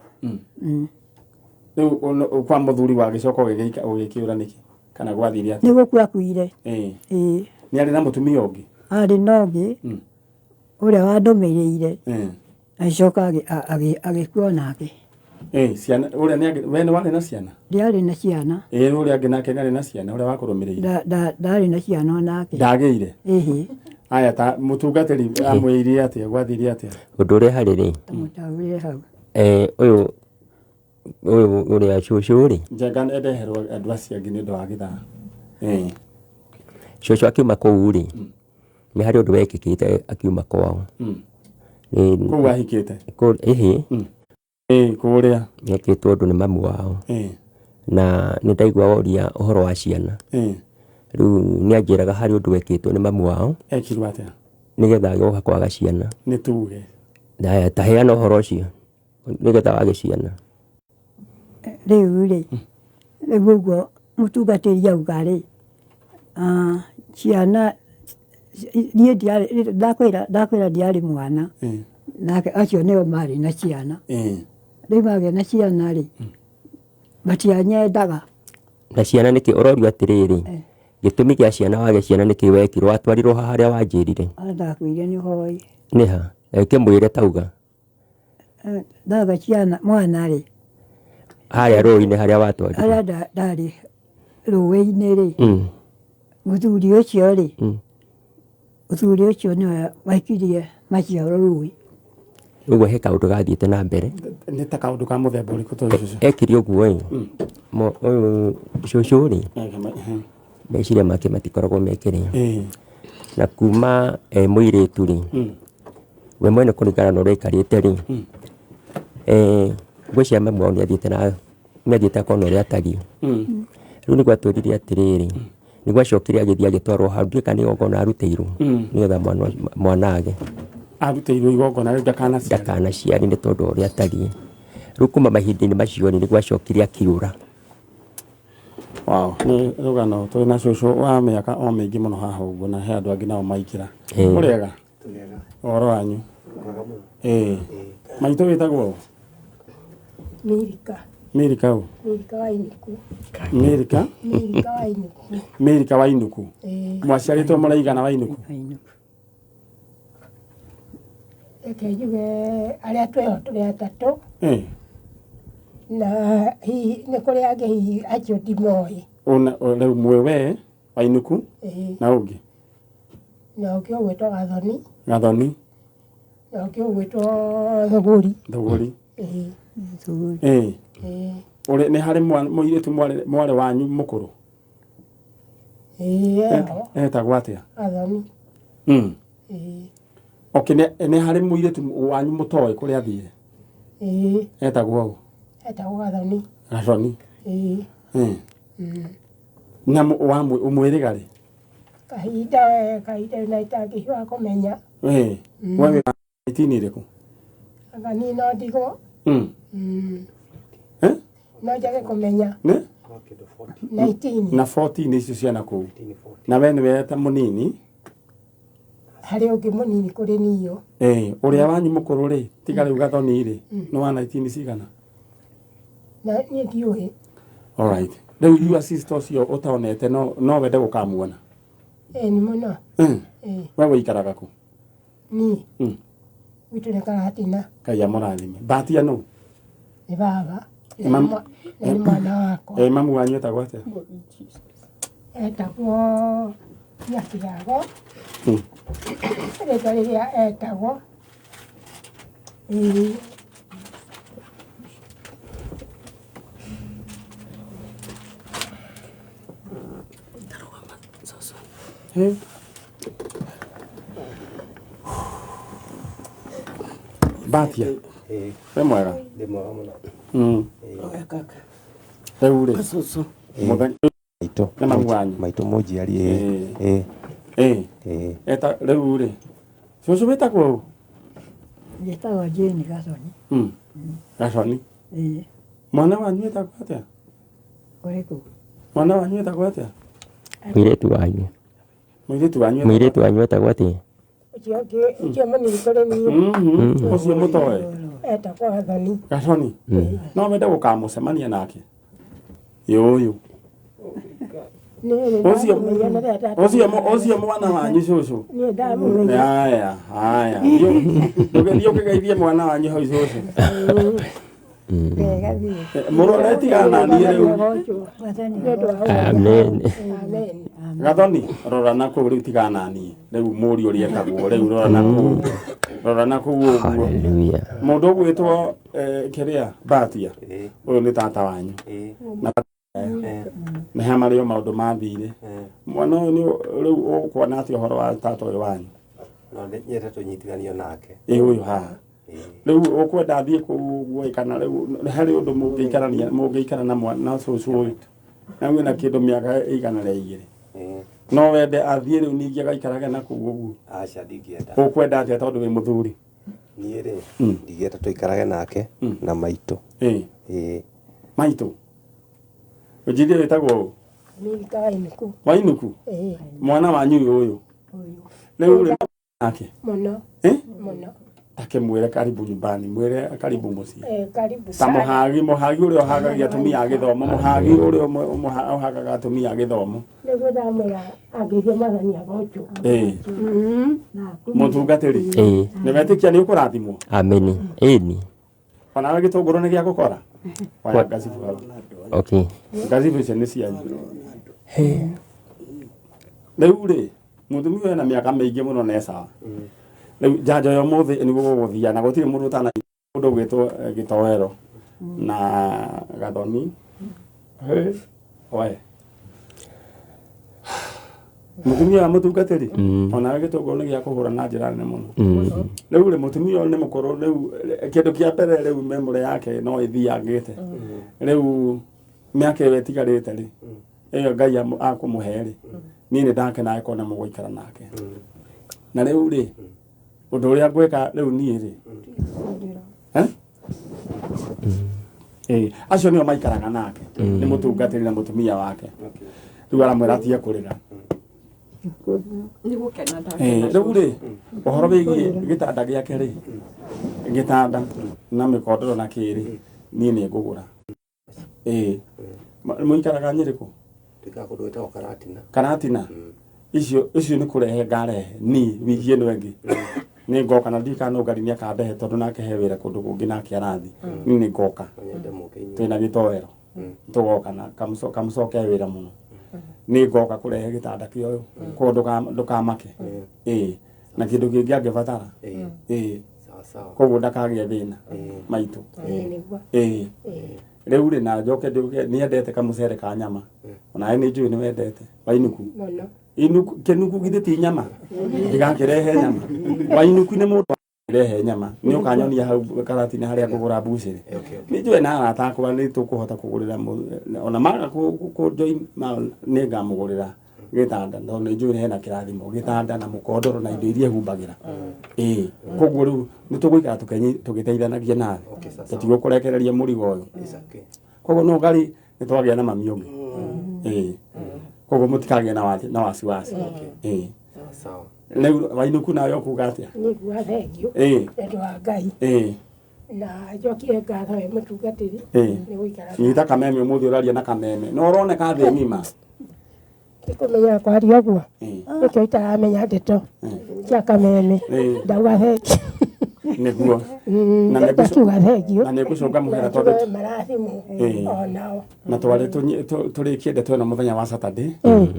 Rĩu kwa mũthuri wagĩcoka ũgĩkĩũra nĩkĩ? Kana gwathire atĩa? Nĩ gũkua akuire. Ĩĩ. Ĩĩ. Nĩ arĩ na mũtumia ũngĩ? Arĩ na ũngĩ ũrĩa wandũmĩrĩire. Agĩcoka agĩkua nake. Ĩĩ, ciana ũrĩa nĩ we nĩ warĩ na ciana? Ndiarĩ na ciana. Ĩĩ, ũrĩa angĩ nake nĩ arĩ na ciana ũrĩa wakũrũmĩrĩire? Ndarĩ na ciana onake. Ndagĩire? Ĩhĩ. Aya ta mũtungatĩri amwĩrire atĩa gwathire atĩa? Ũndũ ũrĩa harĩ rĩ. Tamũtaũrĩre hau. Ũyũ ũyũ ũrĩa cũcũ rĩ. Njenga endeherwo andũ acio angĩ nĩ ũndũ wa gĩthaa. Ĩĩ. Cũcũ akiuma kũu rĩ, nĩ harĩ ũndũ wekĩkĩte akiuma kwao. Kũu ahikĩte? Ĩhĩ. Ĩĩ, kũrĩa. Nĩekĩtwo ũndũ nĩ mamu wao. Na nĩ ndaigua woria ũhoro wa ciana. Rĩu nĩ anjĩraga harĩ ũndũ wekĩtwo nĩ mamu wao. Ekirwo atĩa? Nĩgetha agoka kwaga ciana. Nĩ tuge. Ta heana ũhoro ũcio nĩgetha wage ciana. Rĩu rĩ, rĩu ũguo mũtungatĩri auga rĩ, ciana niĩ ndiarĩ ndakwĩra ndiarĩ mwana. Nake acio nĩo marĩ na ciana. Rĩu magĩa na ciana rĩ, matianyendaga. Na ciana nĩkĩ ũrorio atĩrĩrĩ, gĩtũmi gĩa ciana wage ciana nĩkĩ wekirwo watwarirwo ha harĩa wanjĩrire? Ndakuire nĩ hoi. Nĩ ha? Kĩmwĩre tauga. Ndaga ciana mwana rĩ. Harĩa rũĩ-inĩ harĩa watwarirwo. Harĩa ndarĩ rũĩ-inĩ rĩ. Mũthuri ũcio rĩ. Mũthuri ũcio nĩwe waikirie maciaro rũĩ. Ũguo he kaũndũ gathiĩte na mbere. Nĩ ta kaũndũ ka mũthemba ũrĩkũ tondũ cũcũ? Ekire ũguo ĩ, ũyũ cũcũ rĩ, meciria make matikoragwo mekĩrĩa. Na kuma e mũirĩtu rĩ, we mwene kũringana na ũrĩa aikarĩte rĩ, ngwĩciria mamu wao nĩathiĩte na nĩathiĩte akona ũrĩa atariĩ. Rĩu nĩguo atwĩrire atĩrĩrĩ, nĩguo acokire agĩthiĩ agĩtwarwo hau, ndiũĩ kana nĩ igongona arutĩirwo nĩgetha mwana age. Arutĩirwo igongona rĩu ndakanaciare. Ndakanaciare nĩ tondũ wa ũrĩa atariĩ. Rĩu kuma mahinda-inĩ macio rĩ, nĩguo acokire akĩũra. Wow, nĩ rũgano twĩ na cũcũ wa mĩaka o mĩingĩ mũno haha ũguo na he andũ angĩ nao maingĩra. Mũrĩega? Ũhoro wanyu? Ĩĩ. Maitũ wĩtagwo ũ? Mirika. Mirika ũ? Mirika wa Inuku. Mirika? Mirika wa Inuku. Mirika wa Inuku. Mwaciarĩtwo mũraigana wa Inuku? Reke njuge arĩa twĩho tũrĩ atatũ. Na hihi nĩ kũrĩ angĩ hihi acio ndimoĩ. Rĩu mwĩ we wa Inuku na ũngĩ? Na ũngĩ ũgwĩtwo Gathoni. Gathoni. Na ũngĩ ũgwĩtwo Thũgũri. Thũgũri. Ĩĩ. Ũrĩ nĩ harĩ mũirĩtu mwarĩ wanyu mũkũrũ? Ĩĩ eho. Etagwo atĩa? Gathoni. Ĩĩ. Okay, nĩ harĩ mũirĩtu wanyu mũtoĩ kũrĩa athire? Ĩĩ. Etagwo ũ? Etagwo Gathoni. Gathoni. Ĩĩ. Na wa ũmwĩrĩga rĩ? Kahinda we kahinda na itangĩhiũha kũmenya. We we wĩ 19 ĩrĩkũ? Anga niĩ no ndigwo. Eh? No njage kũmenya. Nĩ? 19. Na 14 icio ciana kũu. Na we nĩwe ta mũnini. Harĩ ũngĩ mũnini kũrĩ niĩ. Eh, ũrĩa wanyu mũkũrũ rĩ, tiga rĩu Gathoni rĩ, nĩ wa 19 cigana? Na niĩ ndiũĩ. Alright. Rĩu your sister ũcio ũtonete no no wende gũkamuona. Ĩni mũno. We wĩikaraga kũ? Niĩ. Gwitũ nĩ Karatina. Ngai amũrathime. Mbatia nũ? Nĩ baba. Na nĩ mwana wakwa. Eh, mamu wanyu etagwo atĩa? Etagwo Nyakĩago. Rĩtwa rĩrĩa etagwo. Mbatia. Wĩ mwega? Ndĩ mwega mũno. Rĩu rĩ, mũthenya Maitũ. Nĩ mamu wanyu? Maitũ mũnjiari ĩĩ. Ĩĩ. Eta rĩu rĩ, cũcũ wĩtagwo ũ? Njĩtagwo Jane Gathoni. Gathoni. Ĩĩ. Mwana wanyu wĩtagwo atĩa? Ũrĩkũ? Mwana wanyu wĩtagwo atĩa? Mũirĩtu wanyu. Mũirĩtu wanyu. Mũirĩtu wanyu wĩtagwo atĩa? Ũcio ũngĩ ũcio mũnini kũrĩ niĩ. Ũcio mũtoe. Etagwo Gathoni. Gathoni. No wende gũkamũcemania nake? Yũyũ. Ũcio ũcio mwana wanyu cũcũ. Niĩ ndamũmenya. Haya, haya. Ndũgĩthiĩ ũkĩgeithie mwana wanyu hau cũcũ. Wega biũ. Mũrore tigana niĩ rĩu. Amen. Gathoni, rora na kũu rĩu tigana niĩ. Rĩu mũriũ ũrĩa etagwo rĩu rora na kũu. Rora na kũu ũguo. Hallelujah. Mũndũ ũgwĩtwo kĩrĩa Mbatia. Ũyũ nĩ tata wanyu. Na nĩ ha marĩ o maũndũ mathire. Mwana ũyũ nĩ rĩu ũkuona atĩa ũhoro wa tata ũyũ wanyu? No nyende tũnyitithanio nake. Ĩ ũyũ haha. Rĩu ũkwenda athiĩ kũu ũguo ĩ kana rĩu harĩ ũndũ mũngĩikarania mũngĩikara na mwana cũcũ ũyũ na wĩna kĩndũ mĩaka 102. No wende athiĩ rĩu ningĩ agaikarage na kũu ũguo? Aca ndingĩenda. Ũkwenda atĩa tondũ wĩ mũthuri? Niĩ rĩ, ndingĩenda tũikarage nake na maitũ. Ĩĩ. Maitũ. Ũnjĩrie wĩtagwo ũ? Milka Wainuku. Wainuku? Ĩĩ. Mwana wanyu ũyũ. Rĩu rĩ nake. Mũno. Eh? Mũno. Akĩmwĩre karibu nyumbani, mwĩre karibu mũciĩ. Karibu Ta sana. mũhagi, mũhagi ũrĩa ũhagagia atumia a gĩthomo, mũhagi ũrĩa ũhagaga atumia a gĩthomo. Nĩguo ndamwĩra angĩthiĩ Mwathani agocwo. Ĩĩ. Mũtungatĩri. Ĩĩ. Nĩ wetĩkia nĩ ũkũrathimwo? Ameni. Ĩni. Onawe gĩtũngũrũ nĩ gĩa gũkora? Oya ngacibu hau. Okay. Ngacibu icio nĩ cianyu. Rĩu rĩ, mũtumia ũyũ ena mĩaka mĩingĩ mũno na e sawa. Rĩu njanjo ya ũmũthĩ nĩguo gũgũthia na gũtirĩ mũndũ ũtana mũndũ ũgwĩtwo gĩtoero na Gathoni. Oe. Mũtumia wa mũtungatĩri onawe gĩtũngũrũ nĩ gĩa kũhũra na njĩra nene mũno. Rĩu rĩ mũtumia ũyũ nĩ mũkũrũ rĩu kĩndũ kĩa mbere rĩu memory yake no ĩthiangĩte. Rĩu mĩaka ĩyo ĩtigarĩte rĩ ĩyo Ngai akũmũhe rĩ niĩ nĩ ndakena angĩkorwo nĩ mũgũikara nake. Na rĩu rĩ ũndũ ũrĩa ngwĩka rĩu niĩ rĩ eh? Acio nĩo maikaraga nake nĩ mũtungatĩri na mũtumia wake. Rĩu aramwĩra atige kũrĩra. Nĩ gũkena ndakena. Rĩu rĩ ũhoro wĩgiĩ gĩtanda gĩake rĩ gĩtanda na mĩkondoro na kĩrĩ niĩ nĩ ngũgũra. Ĩĩ. Mũikaraga Nyĩrĩ kũ? Tũikaraga kũndũ gwĩtagwo Karatina. Karatina? Icio icio nĩ kũrehe ngarehe ni wiki ĩno ĩngĩ. Nĩ ngoka na ndiũĩ kana Nũngari nĩ akandehe tondũ nake he wĩra kũndũ kũngĩ nake arathi. Niĩ nĩ ngoka. Twĩna gĩtoero. Tũgoka na kamũcoke wĩra mũno. Nĩ ngoka kũrehe gĩtanda kĩa ũyũ. Koguo ndũkamake. Ĩĩ. Na kĩndũ kĩngĩ angĩbatara. Ĩĩ. Koguo ndakagĩe thĩna maitũ. Ĩĩ. Rĩu rĩ na njoke njuge nĩ endete kamũcere ka nyama. Onawe nĩ njũĩ nĩ wendete. Wainuku. Inuku kĩnuku githĩ ti nyama. Ndigakĩrehe nyama. Wainuku nĩ mũndũ rehe nyama. Nĩ ũkanyonia hau karatina harĩa ngũgũra mbucĩrĩ. Nĩ njũĩ na arata akwa nĩ tũkũhota kũgũrĩra ona maga kũ join nĩ ngamũgũrĩra. Gĩtanda, tondũ nĩ njũĩ hena kĩrathimo, gĩtanda na mũkondoro na indo iria humbagĩra. Ĩĩ, koguo rĩu nĩ tũgũikara tũgĩteithanagia nawe, tũtigũkũrekereria mũrigo ũyũ. Koguo no ngari nĩ twagĩa na mami ũngĩ. Ĩĩ, koguo mũtikagĩe na wasiwasi. Ĩĩ, rĩu Wainũku, nawe ũkuga atĩa? Nĩ nguga thengiũ nĩ ũndũ wa Ngai na njokie ngatho we mũtungatĩri nĩ gũikara. Nyita kameme, ũmũthĩ ũraria na kameme no ũroneka thĩ ng'ima. Ndikũmenya kwaria ũguo, nĩkĩo itaramenya ndeto cia kameme. Ndauga thengiũ. Nĩguo. Na ndakiuga thengiũ. Na nĩngũcoka mũhera tondũ njuge marathimwo onao. Na twarĩ tũrĩkie ndeto ĩno mũthenya wa Saturday,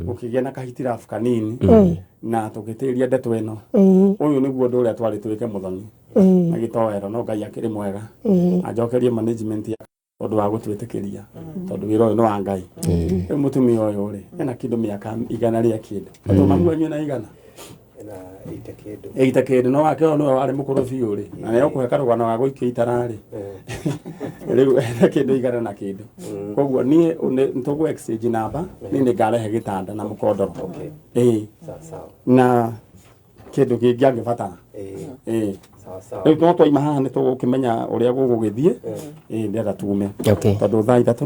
gũkĩgĩa na kahitirabu kanini na tũgĩtĩria ndeto ĩno. Ũyũ nĩguo ũndũ ũrĩa twarĩ twĩke mũthoni na gĩtoero, no Ngai akĩrĩ mwega. Anjokerie management ya ũndũ wa gũtwĩtĩkĩria, tondũ wĩra ũyũ nĩ wa Ngai. Rĩu mũtumia ũyũ rĩ, ena kĩndũ mĩaka 100 rĩa kĩndũ, tondũ mamu wanyu ena 100 80 kĩndũ, no wake ũyũ nĩwe warĩ mũkũrũ biũ rĩ, na nĩ ũkũhe karũgano ga gũikia itara rĩ. Rĩu ena kĩndũ 100 na kĩndũ, koguo niĩ nĩ tũgũ exchange namba. Niĩ nĩ ngarehe gĩtanda na mũkondoro, ĩĩ, na kĩndũ kĩngĩ angĩbatara. Ĩĩ, rĩu no twaima haha nĩ tũgũkĩmenya ũrĩa gũgũgĩthiĩ. Ĩĩ, ndĩrenda tume tondũ thaa 3.